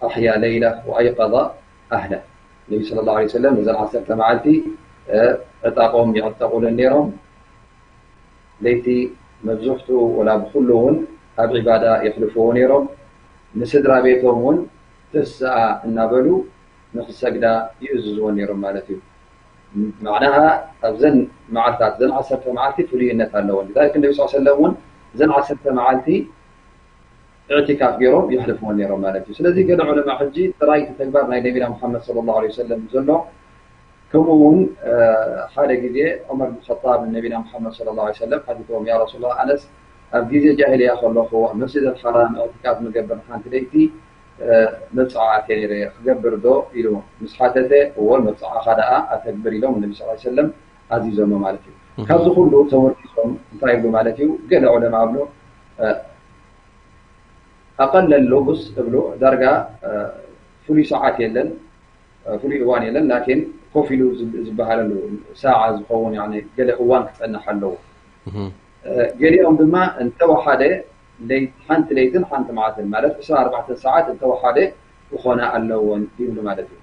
وأحيا ليله وأيقظ أهله. النبي صلى الله عليه وسلم እዘን ዓሰርተ መዓልቲ ዕጣቖም ይዕጠቑለን ነይሮም። ለይቲ መብዝሕትኡ ወላ ብኹሉ እውን ኣብ ዒባዳ የሕልፍዎ ነይሮም። ንስድራ ቤቶም እውን ተስኣ እናበሉ ንኽሰግዳ ይእዝዝዎ ነይሮም ማለት እዩ። ማዕናሃ ኣብዘን መዓልታት እዘን ዓሰርተ መዓልቲ ፍሉይነት ኣለወን። ذلك النبي صلى الله عليه وسلم እውን እዘን ዓሰርተ መዓልቲ እዕቲካፍ ገይሮም የሕልፍዎ ነይሮም ማለት እዩ። ስለዚ ገለ ዑለማ ሕጂ ጥራይ እቲ ተግባር ናይ ነቢና ሙሓመድ ሰለላሁ ዐለይሂ ወሰለም ዘሎ ከምኡ እውን ሓደ ግዜ ዑመር ብን ኸጣብ ንነቢና ሙሓመድ ሰለላሁ ዐለይሂ ወሰለም ሓቲትዎም፣ ያ ረሱላላህ፣ ኣነስ ኣብ ግዜ ጃሂልያ ከለኹ ኣብ መስጅድ ኣልሓራም እዕቲካፍ ንገብር ንሓንቲ ለይቲ መብጽዓ ኣትየ ነይረ ክገብር ዶ ኢሉ ምስ ሓተተ፣ እወ መብጽዓኻ ደኣ ኣተግብር ኢሎም ነቢ ስ ሰለም ኣዚዞሞ ማለት እዩ። ካብዚ ኩሉ ተወርኪሶም እንታይ ይብሉ ማለት እዩ? ገለ ዑለማ እብሉ ኣቐለ ሉብስ እብሉ ዳርጋ ፍሉይ ሰዓት የለን፣ ፍሉይ እዋን የለን፣ ላኪን ኮፍ ኢሉ ዝበሃለሉ ሳዓ ዝኸውን ያኒ ገለ እዋን ክጸንሕ ኣለዎ። ገሊኦም ድማ እንተወሓደ ለይ-፣ ሓንቲ ለይትን ሓንቲ መዓልትን ማለት ዕስራን ኣርባዕተን ሰዓት እንተወሓደ ክኾና ኣለወን ይብሉ ማለት እዩ።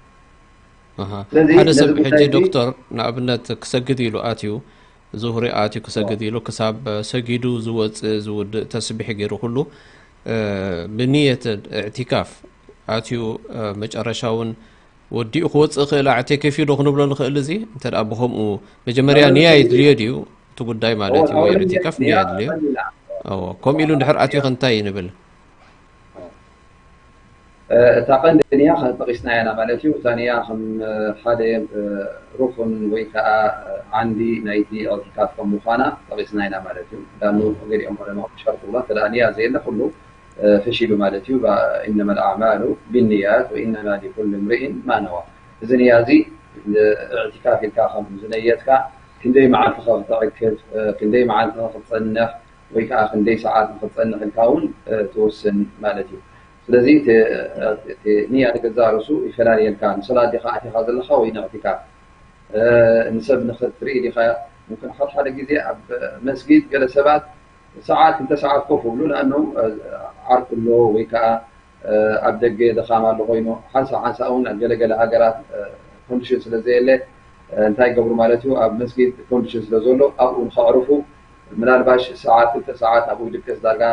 ኣሃ። ስለዚ ሓደ ነዚ ሰብ ጉዳይ ሕጂ እዚ ዶክተር ንኣብነት ክሰግድ ኢሉ ኣትዩ፣ ዙህሪ ኣትዩ ክሰግድ ኢሉ ክሳብ ሰጊዱ ዝወፅእ ዝውድእ ተስቢሕ ገይሩ ኩሉ ብንየት እዕቲካፍ ኣትዩ መጨረሻ እውን ወዲኡ ክወፅእ ክእል ኣዕቴክፍ ዶ ክንብሎ ንኽእል? እዚ እንተ ደኣ ብኸምኡ መጀመርያ ንያ የድልዮ ድዩ እቲ ጉዳይ ማለት እዩ? ወይ እዕቲካፍ ንያ የድልዮ? እዎ። ከምኡ ኢሉ እንድሕር ኣትዩ ከ እንታይ ንብል? እታ ቀንዲ ንያ ከም ጠቒስና ኢና ማለት እዩ። እታ ንያ ከም ሓደ ሩኩን ወይ ከዓ ዓንዲ ናይቲ እዕቲካፍ ከም ምዃና ጠቒስና ኢና ማለት እዩ። ዳኑ ገሊኦም ዑለማ ሸርጡላ እንተ ደኣ ንያ ዘየለ ኩሉ ፈሺሉ ማለት እዩ። إنما الأعمال بالنيات وإنما لكل امرئ ما نوى። እዚ ንያ እዚ እዕቲካፍ ኢልካ ከም ዝነየትካ ክንደይ መዓልቲ ኸ ክተዕክፍ፣ ክንደይ መዓልቲ ኸ ክትጸንሕ ወይ ከዓ ክንደይ ሰዓት ንክትጸንሕ ኢልካ እውን ትውስን ማለት እዩ። ስለዚ እቲ ንያ ንገዛእ ርእሱ ይፈላልየልካ። ንሰላት ዲኻ ኣቲኻ ዘለኻ ወይ ንእዕቲካፍ? ንሰብ ንኽትርኢ ዲኻ? ምምክን ሓደ ሓደ ግዜ ኣብ መስጊድ ገለ ሰባት ሰዓት ክልተ ሰዓት ኮፍ ይብሉ፣ ንኣኑ ዓርኩ ኣሎ ወይ ከዓ ኣብ ደገ ድኻም ኣሎ ኮይኑ፣ ሓንሳእ ሓንሳእ እውን ኣብ ገለገለ ሃገራት ኮንዲሽን ስለ ዘየለ እንታይ ይገብሩ ማለት እዩ፣ ኣብ መስጊድ ኮንዲሽን ስለ ዘሎ ኣብኡ ንኸዕርፉ ምናልባሽ ሰዓት ክልተ ሰዓት ኣብኡ ይድቅስ፣ ዳርጋ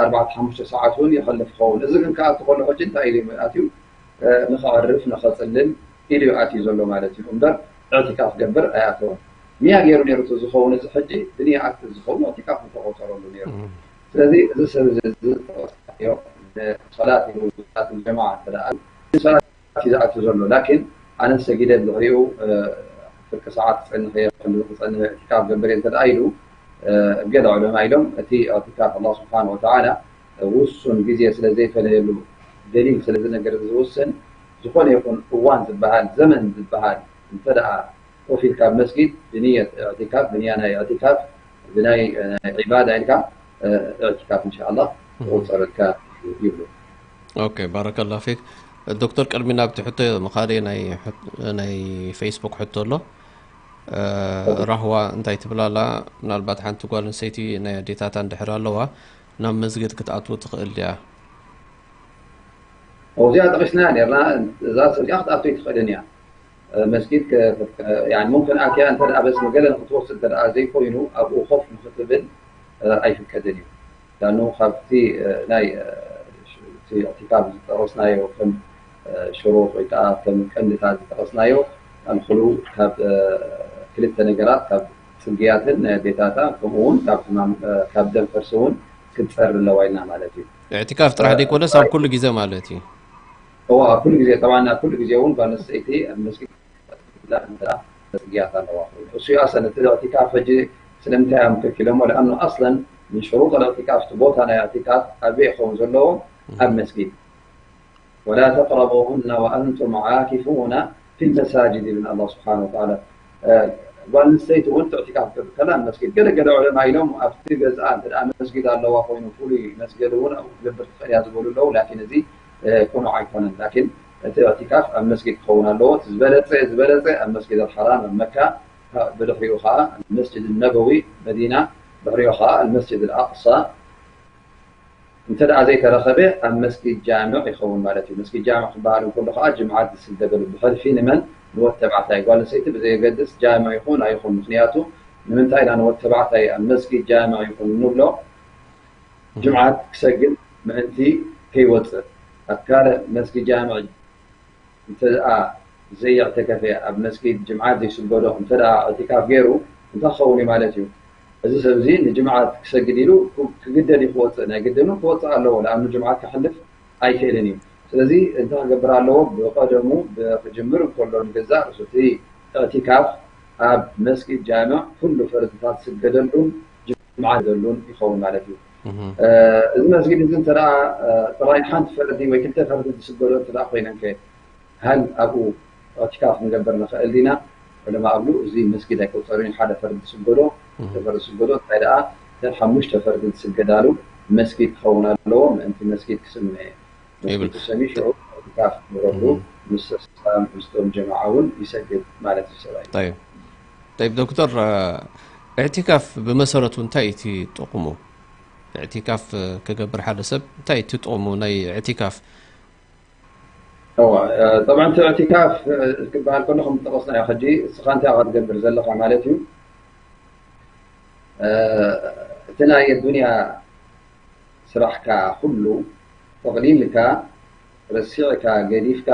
ኣርባዕተ ሓሙሽተ ሰዓት እውን የሕልፍ ይኸውን። እዚ ግን ክኣቱ ከሎ ሕጂ እንታይ ኢሉ ኣትዩ? ንኸዕርፍ ንኸፅልል ኢሉ እዩ ኣትዩ ዘሎ ማለት እዩ እምበር እዕቲካፍ ክገብር ኣይኣተወን። ንያ ገይሩ ነይሩ እቲ ዝኸውን፣ እዚ ሕጂ ብንያ ኣክል ዝኸውን እዕቲካፍ ምተቆፀረሉ ነይሩ። ስለዚ እዚ ሰብ እዚ ዝጠቀስናዮ ንሶላት ኢሉ ሶላት ጀማዓ እንተ ደኣ ሶላት እዩ ዝኣቱ ዘሎ። ላኪን ኣነ ሰጊደ ድሕሪኡ ፍርቂ ሰዓት ክፀንሕ እየ፣ ክንድዚ ክፀንሕ እየ፣ እዕቲካፍ ገብር እየ እንተ ደኣ ኢሉ፣ ገለ ዑለማ ኢሎም እቲ እዕቲካፍ ኣላህ ስብሓን ወተዓላ ውሱን ግዜ ስለ ዘይፈለየሉ፣ ደሊል ስለ ዝነገር ዝውስን፣ ዝኾነ ይኹን እዋን ዝበሃል፣ ዘመን ዝበሃል እንተ ደኣ ኮፍ ኢልካ ኣብ መስጊድ ብንየት እዕቲካፍ፣ ብንያ ናይ እዕቲካፍ፣ ብናይ ናይ ዒባዳ ኢልካ እዕቲካፍ እንሻ ኣላህ ክቑፀረልካ ይብሉ። ኦኬ፣ ባረከላሁ ፊክ። ዶክተር፣ ቅድሚ ናብቲ ሕቶ ምኻደይ ናይ ሕት-፣ ናይ ፌስቡክ ሕቶ ኣሎ። እ፣ ራህዋ እንታይ ትብል ኣላ? ምናልባት ሓንቲ ጓል ኣንስተይቲ ናይ ኣዴታታ እንድሕር ኣለዋ፣ ናብ መስጊድ ክትኣትው ትኽእል ድያ? እዚኣ ጠቒስናያ ነርና። እዛ ሰብ እዚኣ ክትኣትው ኣይትኽእልን እያ። እ፣ መስጊድ ከ-፣ ከ-፣ ያኒ ሙምክን ኣትያ እንተ ደኣ በስ መገለ ንክትወስድ እንተ ደኣ ዘይኮይኑ ኣብኡ ኮፍ ንክትብል፣ እ፣ ኣይፍቀድን እዩ። ዳኑ ካብቲ፣ እ፣ ናይ፣ እ፣ ሽ-፣ እቲ እዕቲካፍ ዝጠቐስናዮ ከም፣ እ፣ ሽሩጥ ወይ ከዓ ከም ቀንድታት ዝጠቐስናዮ ኣልክሉ ካብ፣ እ፣ ክልተ ነገራት፣ ካብ ጽግያትን ናይ ኣዴታታ፣ ከምኡ እውን ካብ ሕማም፣ እ፣ ካብ ደም ፈርሲ እውን ክትጸሪ ኣለዋ ኢልና ማለት እዩ። እዕቲካፍ ጥራሕ እ፣ ዘይኮነስ ኣብ ኩሉ ግዜ ማለት እዩ። እዋ፣ ኩሉ ግዜ፣ ጠብዓን ኣብ ኩሉ ግዜ እውን ጓል ኣንስተይቲ ኣብ መስጊድ እንተ መጽግያት ኣለዋ ኮይኑ። እሱ እዩ ኣሰን እቲ እዕቲካፍ ሕጂ ስለምንታይ እዮም ከልኪሎሞ? ለኣኑ ኣስለን ምን ሽሩጥ እልእዕቲካፍ እቲ ቦታ ናይ እዕቲካፍ ኣበይ ይኸውን ዘለዎ? ኣብ መስጊድ። ወላ ተቅረቡሁነ ወኣንቱም ዓኪፉነ ፊል መሳጅድ ይብል ኣላህ ስብሓነ ወተዓላ። እ፣ ጓል ኣንስተይቲ እውን እዕቲካፍ ክትገብር ከላ ኣብ መስጊድ። ገለ ገለ ዑለማ ኢሎም ኣብቲ ገዝኣ እንተ ደኣ መስጊድ ኣለዋ ኮይኑ ፍሉይ መስገዲ እውን ኣብኡ ክትገብር ትኽእል እያ ዝበሉ ኣለዉ። ላኪን እዚ፣ እ፣ ቅኑዕ ኣይኮነን። ላኪን እቲ እዕቲካፍ ኣብ መስጊድ ክኸውን ኣለዎ። እቲ ዝበለጸ፣ ዝበለጸ ኣብ መስጊድ ኣልሓራም ኣብ መካ፣ ብድሕሪኡ ኸዓ መስጅድ ነበዊ መዲና፣ ድሕሪኡ ኸዓ ኣልመስጅድ ኣልኣቅሳ፣ እንተ ደኣ ዘይተረኸበ ኣብ መስጊድ ጃምዕ ይኸውን ማለት እዩ። መስጊድ ጃምዕ ክበሃል እንከሎ ኸዓ ጅምዓት ዝስገደሉ ብሕልፊ ንመን? ንወድ ተባዕታይ። ጓል ኣንስተይቲ ብዘየገድስ ጃምዕ ይኹን ኣይኹን። ምኽንያቱ ንምንታይ ኢና ንወድ ተባዕታይ ኣብ መስጊድ ጃምዕ ይኹን እንብሎ? ጅምዓት ክሰግድ ምእንቲ ከይወፅእ ኣብ ካልእ መስጊድ ጃምዕ እንተ ደኣ ዘየዕተከፈ፣ ኣብ መስጊድ ጅምዓት ዘይስገዶ እንተ ደኣ እዕቲካፍ ገይሩ እንታይ ክኸውን እዩ ማለት እዩ? እዚ ሰብ እዚ ንጅምዓት ክሰግድ ኢሉ ክግደድ እዩ ክወፅእ፣ ናይ ግድን ክወፅእ ኣለዎ። ለኣኑ ጅምዓት ከሕልፍ ኣይክእልን እዩ። ስለዚ እንታይ ክገብር ኣለዎ? ብቐደሙ ክጅምር እንከሎ ንገዛእ ርእሱ እቲ እዕቲካፍ ኣብ መስጊድ ጃምዕ ኩሉ ፈርድታት ዝስገደሉን ጅምዓ ዘሉን ይኸውን ማለት እዩ። እህ። እ፣ እዚ መስጊድ እዚ እንተ ደኣ፣ እ፣ ጥራይ ሓንቲ ፈርዲ ወይ ክልተ ፈርዲ ዝስገዶ እንተ ደኣ ኮይነን ከ፣ ሃል ኣብኡ እዕቲካፍ ክንገብር ንኽእል ዲና? ዑለማ ኣብሉ፣ እዚ መስጊድ ኣይቆጸርን እዩ። ሓደ ፈርዲ ዝስገዶ፣ እህ። ክልተ ፈርዲ ዝስገዶ፣ እንታይ ደኣ እተን ሓሙሽተ ፈርዲ ዝስገዳሉ መስጊድ ክኸውን ኣለዎ፣ ምእንቲ መስጊድ ክስምዕ። ይብል። መስጊድ ክሰሚ ሽዑ እዕቲካፍ ንረብሩ እም። ምስ ሰስታን ምስቶም ጀማዓ እውን ይሰግድ ማለት እዩ ሰብኣይ። ጠይብ። ጠይብ ዶክተር፣ እ፣ እዕቲካፍ ብመሰረቱ እንታይ እዩ እቲ ጥቕሙ? እዕቲካፍ፣ እ፣ ክገብር ሓደ ሰብ እንታይ እዩ እቲ ጥቕሙ ናይ እዕቲካፍ? እዋ፣ እ፣ ጠብዓን እቲ እዕቲካፍ፣ እ፣ ክበሃል ከሎ ከም ዝጠቐስናዮ ሕጂ እስኻ እንታይ ኢኻ ትገብር ዘለኻ ማለት እዩ። እ፣ እቲ ናይ ኣዱንያ ስራሕካ ኩሉ ጠቕሊልካ፣ ረሲዕካ፣ ገዲፍካ፣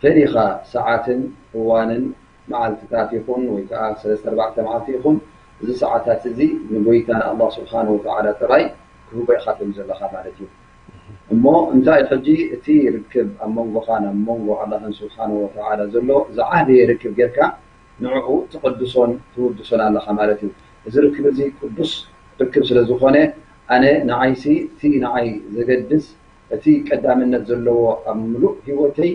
ፈሊኻ ሰዓትን እዋንን መዓልትታት ይኹን ወይ ከዓ ሰለስተ ኣርባዕተ መዓልቲ ይኹን፣ እዚ ሰዓታት እዚ ንጎይታ ንኣላህ ስብሓን ወተዓላ ጥራይ ክህቦ ኢኻ ትብል ዘለኻ ማለት እዩ። እሞ እንታይ ሕጂ እቲ ርክብ ኣብ መንጎኻን ኣብ መንጎ ኣላህን ስብሓን ወተዓላ ዘሎ ዝዓበየ ርክብ ጌርካ ንዕኡ ትቕድሶን ትውድሶን ኣለኻ ማለት እዩ። እዚ ርክብ እዚ ቅዱስ ርክብ ስለ ዝኾነ፣ ኣነ ንዓይሲ እቲ ንዓይ ዘገድስ፣ እቲ ቀዳምነት ዘለዎ ኣብ ምሉእ ህይወተይ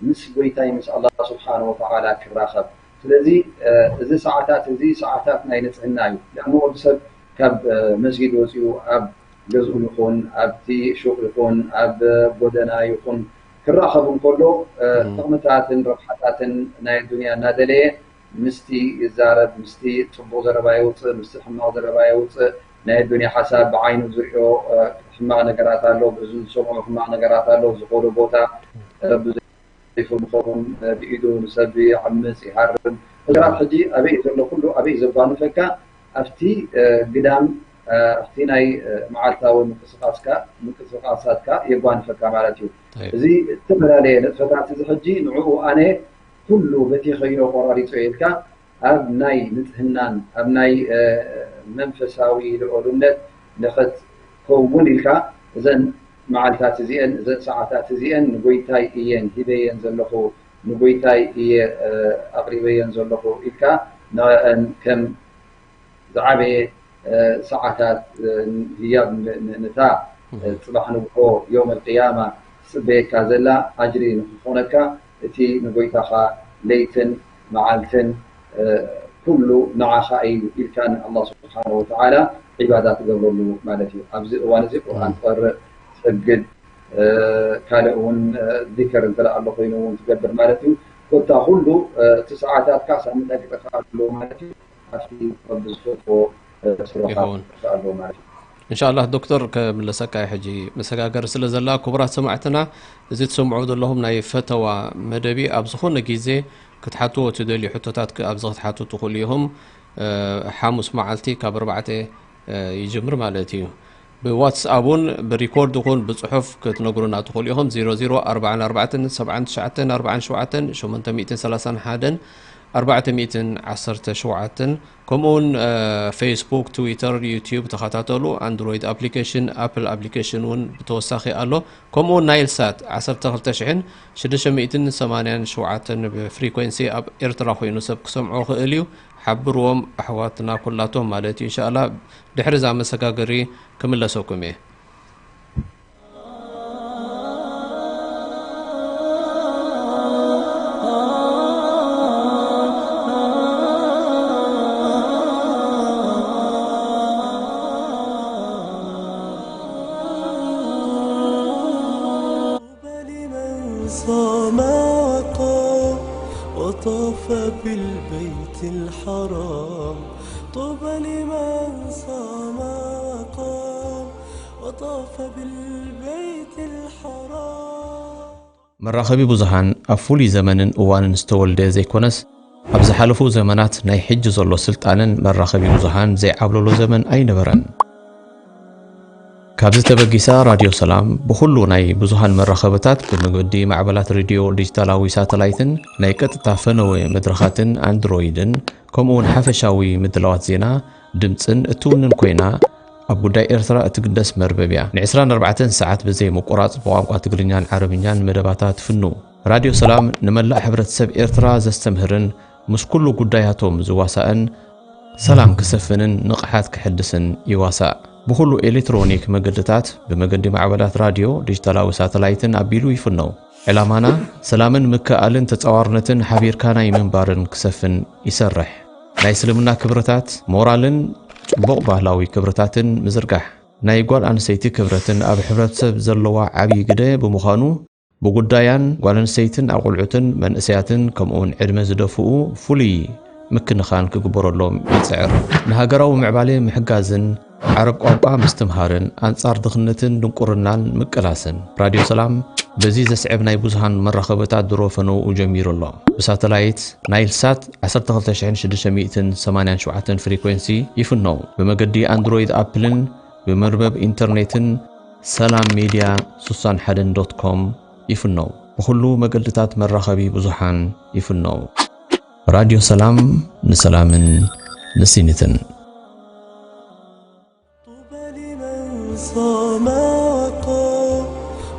ምስ ጎይታይ ምስ ኣላህ ስብሓን ወተዓላ ክራኸብ። ስለዚ፣ እ፣ እዚ ሰዓታት እዚ ሰዓታት ናይ ንጽህና እዩ። ልኣኑ ወዲ ሰብ ካብ፣ እ፣ መስጊድ ወፂኡ ኣብ ገዝኡ ይኹን፣ ኣብቲ ሹቕ ይኹን፣ ኣብ ጎደና ይኹን፣ ክራኸብ እንከሎ ጥቕምታትን ረብሓታትን ናይ ዱንያ እናደለየ ምስቲ ይዛረብ፣ ምስቲ ጽቡቕ ዘረባ የውፅእ፣ ምስቲ ሕማቕ ዘረባ የውፅእ፣ ናይ ዱንያ ሓሳብ ብዓይኑ ዝሪኦ ሕማቕ ነገራት ኣሎ፣ ብእዝኑ ዝሰምዖ ሕማቕ ነገራት ኣሎ፣ ዝኾነ ቦታ ብዘይፍሉ ምኾኑን ብኢዱ ንሰብ ይዓምፅ፣ ይሃርም። ነገራት ሕጂ ኣበይ እዩ ዘሎ? ኩሉ ኣበይ እዩ ዘጓንፈካ? ኣብቲ ግዳም ኣብቲ ናይ መዓልታዊ ምንቅስቃስካ ምንቅስቃሳትካ የጓንፈካ ማለት እዩ። እዚ ዝተፈላለየ ንጥፈታት እዚ ሕጂ ንዕኡ ኣነ ኩሉ በቲ ኸይኖ ቆራሪጾ ኢልካ ኣብ ናይ ንጽህናን ኣብ ናይ መንፈሳዊ ልዑልነት ንኸትከውን ኢልካ እዘን መዓልታት እዚአን እዘን ሰዓታት እዚአን ንጎይታይ እየን ሂበየን ዘለኹ ንጎይታይ እየ ኣቕሪበየን ዘለኹ ኢልካ ንዕአን ከም ዝዓበየ ሰዓታት ህያብ ንታ ፅባሕ ንግሆ ዮም ኣልቅያማ ትፅበየካ ዘላ ኣጅሪ ንክኾነካ እቲ ንጎይታኻ ለይትን መዓልትን ኩሉ ንዓኻ እዩ ኢልካ ንኣላ ስብሓን ወተዓላ ዒባዳ ትገብረሉ ማለት እዩ። ኣብዚ እዋን እዚ ቁርኣን ትቐርእ፣ ትሰግድ፣ ካልእ እውን ዚከር እንተ ኣሎ ኮይኑ እውን ትገብር ማለት እዩ። ኮታ ኩሉ እቲ ሰዓታትካ ሳምንት ኣይክጠፍኣሉ ማለት እዩ። ኣብቲ ረቢ ዝፈትዎ ስራሓት ይኸውን። ይጠፍኣሉ ማለት እዩ። እንሻላህ ዶክተር፣ ከምለሰካ ሕጂ መሰጋገሪ ስለ ዘላ፣ ክቡራት ሰማዕትና፣ እዚ ትሰምዑ ዘለኹም ናይ ፈተዋ መደቢ ኣብ ዝኾነ ግዜ ክትሓትዎ ትደልዩ ሕቶታት ክ-፣ ኣብዚ ክትሓቱ ትኽእሉ ኢኹም። ሓሙስ መዓልቲ ካብ ኣርባዕተ ይጅምር ማለት እዩ። ብዋትስኣፕ እውን ብሪኮርድ ይኹን ብፅሑፍ ክትነግሩና ትኽእሉ ኢኹም። ዜሮ ዜሮ ኣርባዕን ኣርባዕተን ሰብዓን ትሽዓተን ኣርባዕን ሸውዓተን ሸሞንተ ሚእትን ሰላሳን ሓደን ኣርባዕተ ሚእትን ዓሰርተ ሸውዓተን ከምኡ እውን ፌስቡክ፣ ትዊተር፣ ዩቲዩብ ተኸታተሉ። ኣንድሮይድ ኣፕሊኬሽን፣ ኣፕል ኣፕሊኬሽን እውን ብተወሳኺ ኣሎ። ከምኡ እውን ናይል ሳት ዓሰርተ ክልተ ሽሕን ሽዱሽተ ሚእትን ሰማንያን ሸውዓተን ብፍሪኮንሲ ኣብ ኤርትራ ኮይኑ ሰብ ክሰምዖ ክእል እዩ። ሓብርዎም ኣሕዋትና ኩላቶም ማለት እዩ። እንሻላ ድሕሪ እዛ መሰጋገሪ ክምለሰኩም እየ። صام وقام وطاف بالبيت الحرام. طوبى لمن صام وقام وطاف بالبيت الحرام. መራኸቢ ብዙሃን ኣብ ፍሉይ ዘመንን እዋንን ዝተወልደ ዘይኮነስ፣ ኣብ ዝሓለፉ ዘመናት ናይ ሕጂ ዘሎ ስልጣነን መራኸቢ ብዙሃን ዘይዓብለሎ ዘመን ኣይነበረን። ካብዚ ተበጊሳ ራድዮ ሰላም ብኹሉ ናይ ብዙሃን መራኸብታት ብመገዲ ማዕበላት ሬድዮ ዲጂታላዊ ሳተላይትን ናይ ቀጥታ ፈነወ መድረኻትን ኣንድሮይድን ከምኡውን ሓፈሻዊ ምድላዋት ዜና ድምፅን እትውንን ኮይና፣ ኣብ ጉዳይ ኤርትራ እትግደስ መርበብ እያ። ን ዕስራን ኣርባዕተን ሰዓት ብዘይ ምቁራፅ ብቋንቋ ትግርኛን ዓረብኛን መደባታ ትፍኑ። ራድዮ ሰላም ንመላእ ሕብረተሰብ ኤርትራ ዘስተምህርን ምስ ኩሉ ጉዳያቶም ዝዋሳእን ሰላም ክሰፍንን ንቕሓት ክሕድስን ይዋሳእ። ብኹሉ ኤሌክትሮኒክ መገድታት ብመገዲ ማዕበላት ራድዮ፣ ዲጂታላዊ ሳተላይትን ኣቢሉ ይፍነው። ዕላማና ሰላምን ምክእኣልን ተጻዋርነትን ሓቢርካ ናይ ምንባርን ክሰፍን ይሰርሕ። ናይ እስልምና ክብርታት፣ ሞራልን ጽቡቕ ባህላዊ ክብርታትን ምዝርጋሕ። ናይ ጓል ኣንስተይቲ ክብረትን ኣብ ሕብረተሰብ ዘለዋ ዓብዪ ግደ ብምዃኑ፣ ብጉዳያን ጓል ኣንስተይትን ኣቑልዑትን መንእሰያትን ከምኡውን ዕድመ ዝደፍኡ ፍሉይ ምክንኻን ክግበረሎም ይጽዕር። ንሃገራዊ ምዕባለ ምሕጋዝን ዓረብ ቋንቋ ምስትምሃርን ኣንጻር ድኽነትን ድንቁርናን ምቅላስን። ራድዮ ሰላም በዚ ዘስዕብ ናይ ብዙሃን መራኸብታት ድሮ ፈነውኡ ጀሚሩ ኣሎ። ብሳተላይት ናይል ሳት ዓሰርተ ክልተ ሽሕን ሽዱሽተ ሚእትን ሰማንያን ሸውዓተን ፍሪኮንሲ ይፍነው። ብመገዲ ኣንድሮይድ ኣፕልን ብመርበብ ኢንተርኔትን ሰላም ሜድያ ስሳን ሓደን ዶት ኮም ይፍነው። ብኹሉ መገድታት መራኸቢ ብዙሓን ይፍነው። ራድዮ ሰላም ንሰላምን ንስኒትን። طوبى لمن صام وقام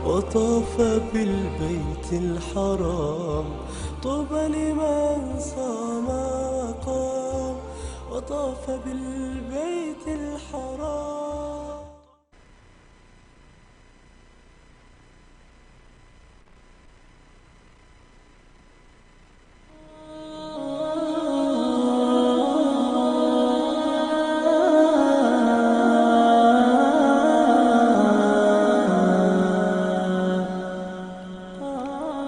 وطاف بالبيت الحرام. طوبى لمن صام وقام وطاف بالبيت الحرام.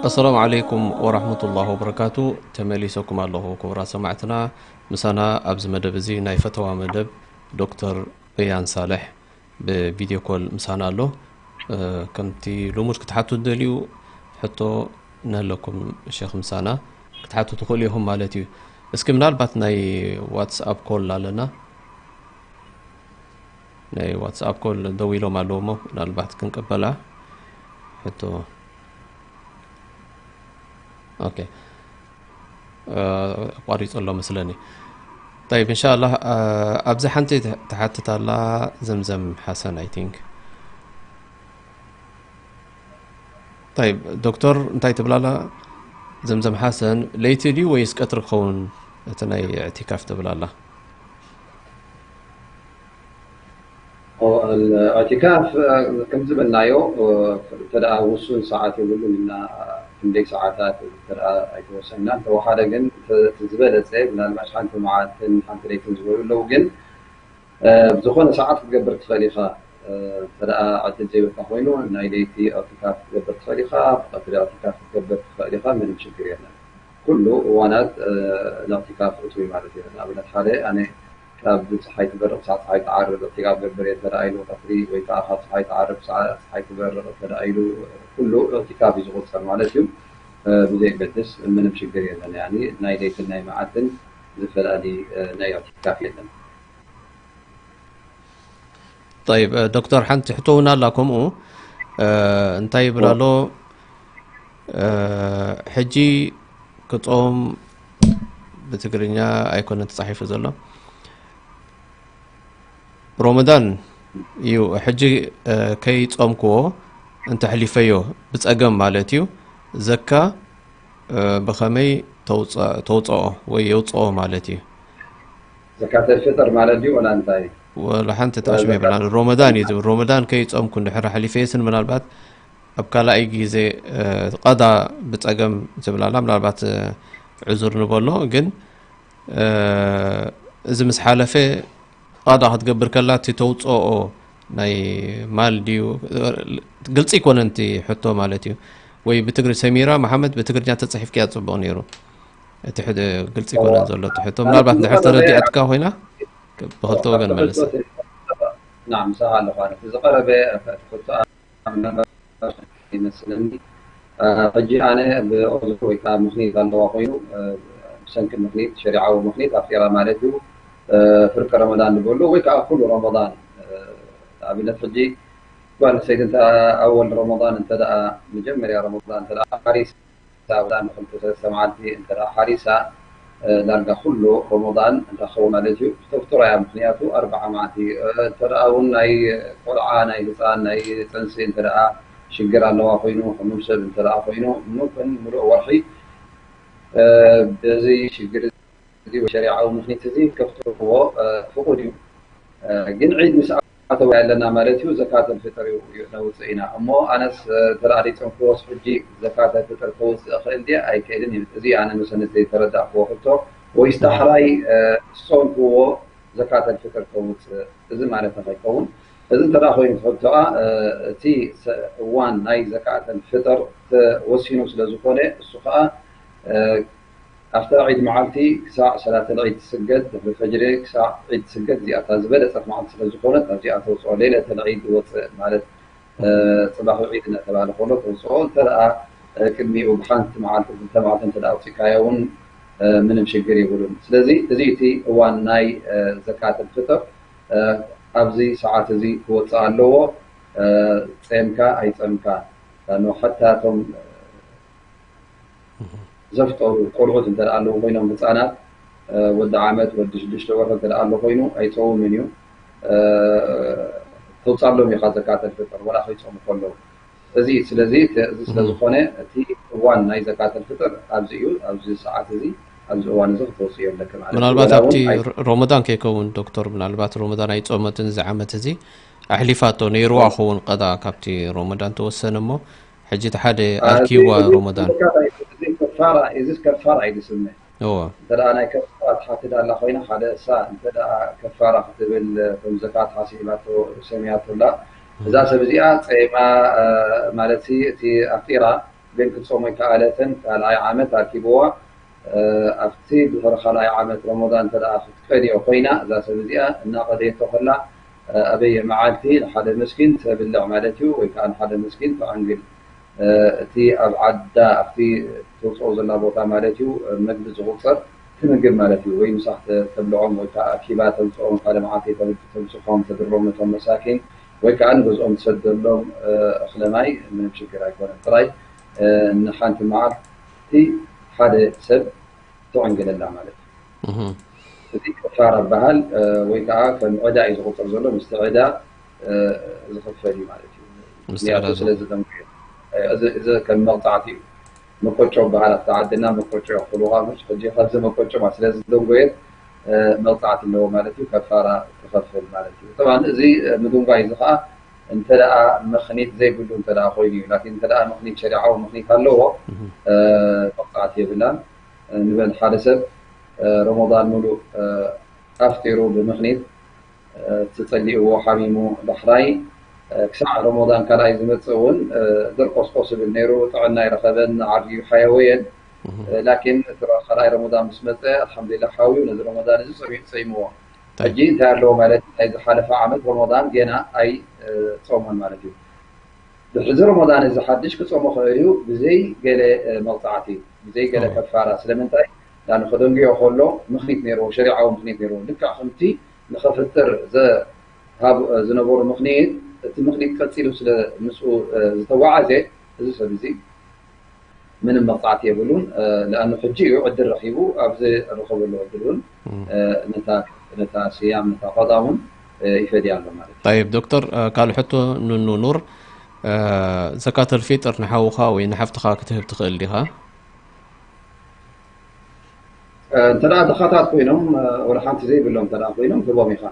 ኣሰላሙ ዓለይኩም ወራህመቱላሂ ወበረካቱ። ተመሊሰኩም ኣለኹ ክቡራት ሰማዕትና። ምሳና ኣብዚ መደብ እዚ ናይ ፈተዋ መደብ ዶክተር በያን ሳልሕ ብቪድዮ ኮል ምሳና ኣሎ። እ፣ ከምቲ ልሙድ ክትሓቱ ትደልዩ ሕቶ እናሃለኩም ሸኽ ምሳና ክትሓቱ ትኽእሉ ኢኹም ማለት እዩ። እስኪ ምናልባት ናይ ዋትስኣፕ ኮል ኣለና። ናይ ዋትስኣፕ ኮል ደው ኢሎም ኣለዉ እሞ ምናልባት ክንቅበላ ሕቶ። ኦኬ። እ፣ ኣቋሪጹ ኣሎ መስለኒ። ጠይብ፣ እንሻላህ፣ እ፣ ኣብዚ ሓንቲ ትሓትት ኣላ ዘምዘም ሓሰን፣ ኣይ ቲንክ። ጠይብ፣ ዶክተር እንታይ ትብል ኣላ ዘምዘም ሓሰን? ለይቲ ድዩ ወይስ ቀትሪ ክኸውን እቲ ናይ እዕቲካፍ ትብል ኣላ? እዕቲካፍ ከም ዝበልናዮ፣ እንተ ደኣ ውሱን ሰዓት የብሉን እና ክንደይ ሰዓታት እንተ ደኣ ኣይተወሰንና፣ እንተወሓደ ግን እቲ ዝበለጸ ምናልባሽ ሓንቲ መዓልትን ሓንቲ ለይትን ዝበሉ ኣለዉ። ግን እ፣ ብዝኾነ ሰዓት ክትገብር ትኽእል ኢኻ። እ፣ እንተ ደኣ ዕድል ዘይብልካ ኮይኑ ናይ ለይቲ እዕቲካፍ ክትገብር ትኽእል ኢኻ፣ ብቐትሪ እዕቲካፍ ክትገብር ትኽእል ኢኻ፣ ምንም ሽግር የለን። ኩሉ እዋናት፣ እ፣ ንእዕቲካፍ እትዊ ማለት እዩ። ንኣብነት ሓደ ኣነ ካብ ጸሓይ ትበርቕ ክሳዕ ጸሓይ ትዓርብ እዕቲካፍ ገብር እየ እንተ ደኣ ኢሉ ቀትሪ ወይ ከኣ ካብ ጸሓይ ትዓርብ ክሳዕ ጸሓይ ትበርቕ እንተ ደኣ ኢሉ ኩሉ እዕቲካፍ እዩ ዝቑጸር ማለት እዩ። እ፣ ብዘየገድስ ምንም ሽግር የለን። ያኒ ናይ ለይትን ናይ መዓልትን ዝፈላሊ፣ እ፣ ናይ እዕቲካፍ የለን። ጠይብ፣ እ፣ ዶክተር ሓንቲ ሕቶ እውን ኣላ ከምኡ፣ እ፣ እንታይ ይብል ኣሎ? እ፣ ሕጂ ክጾም ብትግርኛ ኣይኮነን ተጻሒፉ ዘሎ። ሮመዳን እዩ ሕጂ፣ እ፣ ከይጾምክዎ እንተሕሊፈዮ ብጸገም ማለት እዩ ዘካ፣ እ፣ ብኸመይ ተውጸ-፣ ተውጸኦ ወይ የውጸኦ ማለት እዩ? ዘካተል ፍጥር ማለት ድዩ ወላ እንታይ? ወላ ሓንቲ ተኣሽሙ የብላን። ሮመዳን እዩ ዝብል። ሮመዳን ከይጾምኩ እንድሕር ኣሕሊፈየስን ምናልባት ኣብ ካልኣይ ግዜ፣ እ፣ ቀዳ ብጸገም ዝብል ኣላ። ምናልባት፣ እ፣ ዕዙር ንበሎ። ግን፣ እ፣ እዚ ምስ ሓለፈ ቀዳ ክትገብር ከላ እቲ ተውጽኦ ናይ ማል ድዩ? ግልጺ ኣይኮነን እቲ ሕቶ ማለት እዩ። ወይ ብትግሪ ሰሚራ መሓመድ ብትግርኛ ተጻሒፍክያ ጽቡቕ ነይሩ። እቲ ሕደ ግልጺ ኣይኮነን ዘሎ እቲ ሕቶ። ምናልባት እንድሕር ተረዲኣትካ ኮይና ብኽልተ ወገን መልሳ። ናም፣ ምሳኻ ኣለኹ ኣነ። እቲ ዝቐረበ ሕቶ ይመስለኒ። እ፣ ሕጂ ኣነ ብዑዝር ወይ ከዓ ምኽኒት ኣለዋ ኮይኑ፣ እ፣ ብሰንኪ ምኽኒት፣ ሸሪዓዊ ምኽኒት ኣፍጢራ ማለት እዩ። እ፣ ፍርቂ ረመዳን ዝበሉ ወይ ከዓ ኩሉ ረመዳን፣ እ፣ ንኣብነት ሕጂ ጓል ኣንስተይቲ እንተ ኣወል ረመዳን እንተ ደኣ፣ መጀመርያ ረመዳን እንተ ደኣ ሓሪሳ፣ ኣብዛ ንክልተ ሰለስተ መዓልቲ እንተ ደኣ ሓሪሳ፣ እ፣ ዳርጋ ኩሉ ረመዳን እንታይ ክኸውን ማለት እዩ? ተፍጥሮ እያ። ምኽንያቱ ኣርብዓ መዓልቲ፣ እ፣ እንተ ደኣ እውን ናይ ቆልዓ፣ ናይ ህፃን፣ ናይ ፅንሲ እንተ ደኣ ሽግር ኣለዋ ኮይኑ፣ ሕሙም ሰብ እንተ ደኣ ኮይኑ፣ ሙሉእ፣ ሙሉእ ወርሒ፣ እ፣ በዚ ሽግር እዚ ወይ ሸሪዓዊ ምኽኒት እዚ ከፍጥርዎ፣ እ፣ ፍቑድ እዩ። እ፣ ግን ዒድ ምስ ኣተወ ኣለና ማለት እዩ፣ ዘካተል ፍጥር እዩ፣ እዩ ነውፅእ ኢና። እሞ ኣነስ፣ እ፣ እንተ ደኣ ዘይፀምክዎስ ሕጂ ዘካተል ፍጥር ከውፅእ እኽእል ድየ ኣይክእልን እዩ። እዚ ኣነ መሰነት ዘይተረዳእክዎ ሕቶ። ወይስ ዳሕራይ፣ እ፣ ምስ ፆምክዎ ዘካተል ፍጥር ከውፅእ፣ እዚ ማለት ከይከውን፣ እዚ እንተ ደኣ ኮይኑ እቲ ሕቶ ከኣ፣ እ፣ እቲ ሰ-፣ እዋን ናይ ዘካተል ፍጥር ተወሲኑ ስለ ዝኾነ፣ እሱ ከኣ፣ እ፣ ኣብታ ዒድ መዓልቲ ክሳዕ ሰላተል ዒድ ትስገድ፣ ድሕሪ ፈጅሪ ክሳዕ ዒድ ትስገድ፣ እዚኣ እታ ዝበለጸት መዓልቲ ስለ ዝኾነት፣ ኣብዚኣ ተውጽኦ። ሌለተል ዒድ ወጽእ ማለት፣ እ፣ ጽባሕ ዒድ እናተባህለ ከሎ ተውጽኦ። እንተ ደኣ፣ እ፣ ቅድሚኡ ብሓንቲ መዓልቲ፣ ክልተ መዓልቲ እንተ ደኣ ኣውጺእካዮ እውን፣ እ፣ ምንም ሽግር የብሉን። ስለዚ እዚ እቲ እዋን ናይ፣ እ፣ ዘካተል ፍጥር፣ እ፣ ኣብዚ ሰዓት እዚ ክወጽእ ኣለዎ። እ፣ ጸምካ ኣይጸምካ፣ ኖ፣ ሓታ እቶም፣ እ፣ ዘፍጠሩ ቆልዑት እንተ ደኣ ኣለዉ ኮይኖም፣ ህጻናት፣ እ፣ ወዲ ዓመት፣ ወዲ ሽዱሽተ ወርሒ እንተ ደኣ ኣሎ ኮይኑ ኣይጸውምን እዩ። እ፣ ተውጻሎም ኢኻ ዘካተል ፍጥር፣ ወላ ከይጾሙ ከለዉ። እዚ፣ ስለዚ፣ እቲ፣ እዚ ስለ ዝኾነ፣ እቲ እዋን ናይ ዘካተል ፍጥር ኣብዚ እዩ፣ ኣብዚ ሰዓት እዚ፣ ኣብዚ እዋን እዚ ክተውጽእዮ ኣለኪ ማለት እዩ። ምናልባት ወላ ኣብቲ እውን ኣይ- ሮ-፣ ሮመዳን ከይከውን፣ ዶክተር፣ ምናልባት ሮመዳን ኣይጾመትን እዚ ዓመት እዚ፣ ኣሕሊፋቶ ነይርዋ ክኸውን ቀዳ ካብቲ ሮመዳን ተወሰነ እሞ፣ ሕጂ እቲ ሓደ ኣቲ ኣልኪዋ እዚ ሮመዳን። ዘካት ኣይ-፣ እዚ ከፋራ፣ እዚ ከፋራ እዩ ዝስመ። እወ። እንተ ደኣ ናይ ከፋራ ትሓትት ኣላ ኮይና፣ ሓደ እሳ እንተ ደኣ ከፋራ ክትብል፣ ከም ዘካት ሓሲባቶ፣ ሰሚያቶ ኣላ። እዛ ሰብ እዚኣ ጸይማ፣ እ፣ ማለት ሲ፣ እቲ ኣፍጢራ፣ ግን ክትጾም ኣይከኣለትን። ካልኣይ ዓመት ኣርኪብዋ። ኣብቲ ድሕሪ ካልኣይ ዓመት ረመዳን እንተ ደኣ ክትቀድዮ ኮይና፣ እዛ ሰብ እዚኣ እናቐደየቶ ከላ፣ ኣበየ መዓልቲ ንሓደ መስኪን ተብልዕ ማለት እዩ፣ ወይ ከኣ ንሓደ መስኪን ተዕንግል። እቲ ኣብ ዓዳ፣ ኣብቲ ተውፅኦ ዘላ ቦታ ማለት እዩ፣ መግቢ ዝቑፀር ትምግብ ማለት እዩ። ወይ ምሳሕ ተብልዖም፣ ወይ ከዓ ኣኪባ ተምፅኦም፣ ሓደ መዓልቲ ተምፅኾም፣ ተድሮም ነቶም መሳኪን፣ ወይ ከዓ ንገዝኦም ትሰደሎም እኽለ ማይ፣ ምንም ሽግር ኣይኮነን። ጥራይ ንሓንቲ መዓልቲ ሓደ ሰብ ትዕንግለላ ማለት እዩ። እዚ ከፋራ ይበሃል። ወይ ከዓ ከም ዕዳ እዩ ዝቑፀር ዘሎ፣ ምስቲ ዕዳ ዝኽፈል እዩ ማለት እዩ። ምክንያቱ ስለ ዝደንጉየ፣ እዚ ከም መቕፃዕቲ እዩ። መቆጮ በሃል ኣብቲ ዓድና፣ መቆጮ ይኽፍሉኻ። ምሽ ሕጂ ካብዚ መቆጮ ማለት ስለ ዝደንጎየት መቕፃዕቲ ኣለዎ ማለት እዩ። ከፋራ ትኸፍል ማለት እዩ። ጠብዓን እዚ ምድንጓይ እዚ ከዓ እንተ ደኣ ምኽኒት ዘይብሉ እንተ ደኣ ኮይኑ እዩ። ላኪን እንተ ደኣ ምኽኒት ሸሪዓዊ ምኽኒት ኣለዎ፣ መቕፃዕቲ የብላን። ንበል ሓደ ሰብ ረመዳን ሙሉእ ኣፍጢሩ ብምኽኒት፣ እቲ ጸሊእዎ ሓሚሙ ዳሕራይ ክሳዕ ረመዳን ካልኣይ ዝመጽእ እውን ደርቆስቆስ ይብል ነይሩ። ጥዕና ይረኸበን ዓርዩ ሓየወየን። ላኪን እቲ ካልኣይ ረመዳን ምስ መጸ ኣልሓምዱሊላህ ሓውዩ ነዚ ረመዳን እዚ ጸሚኡ ጸይምዎ። ሕጂ እንታይ ኣለዎ ማለት ናይ ዝሓለፈ ዓመት ረመዳን ገና ኣይጾሞን ማለት እዩ። ድሕሪ እዚ ረመዳን እዚ ሓድሽ ክጾሞ ክእል እዩ ብዘይ ገለ መቕጻዕቲ፣ ብዘይ ገለ ከፋራ። ስለምንታይ? ዳን ከደንግዮ ከሎ ምኽኒት ነይርዎ፣ ሸሪዓዊ ምኽኒት ነይርዎ። ልክዕ ከምቲ ንኸፍጥር ዝነበሩ ምኽኒት፣ እቲ ምኽኒት ቀጺሉ ስለ ምስኡ ዝተጓዓዘ፣ እዚ ሰብ እዚ ምንም መቕጻዕቲ የብሉን። ለኣኑ ሕጂ እዩ ዕድል ረኺቡ፣ ኣብዚ ረኸበሉ ዕድል እውን ነታ ነታ ስያም፣ ነታ ቀዳ እውን ይፈድያ ኣሎ ማለት እዩ። طيب ዶክተር፣ ካልእ ሕቶ ንኑኑር፣ ዘካተል ፊጥር ንሓውኻ ወይ ንሓፍትኻ ክትህብ ትኽእል ዲኻ? እንተ ደኣ ድኻታት ኮይኖም፣ ወላ ሓንቲ ዘይብሎም እንተ ደኣ ኮይኖም፣ ህቦም ኢኻ።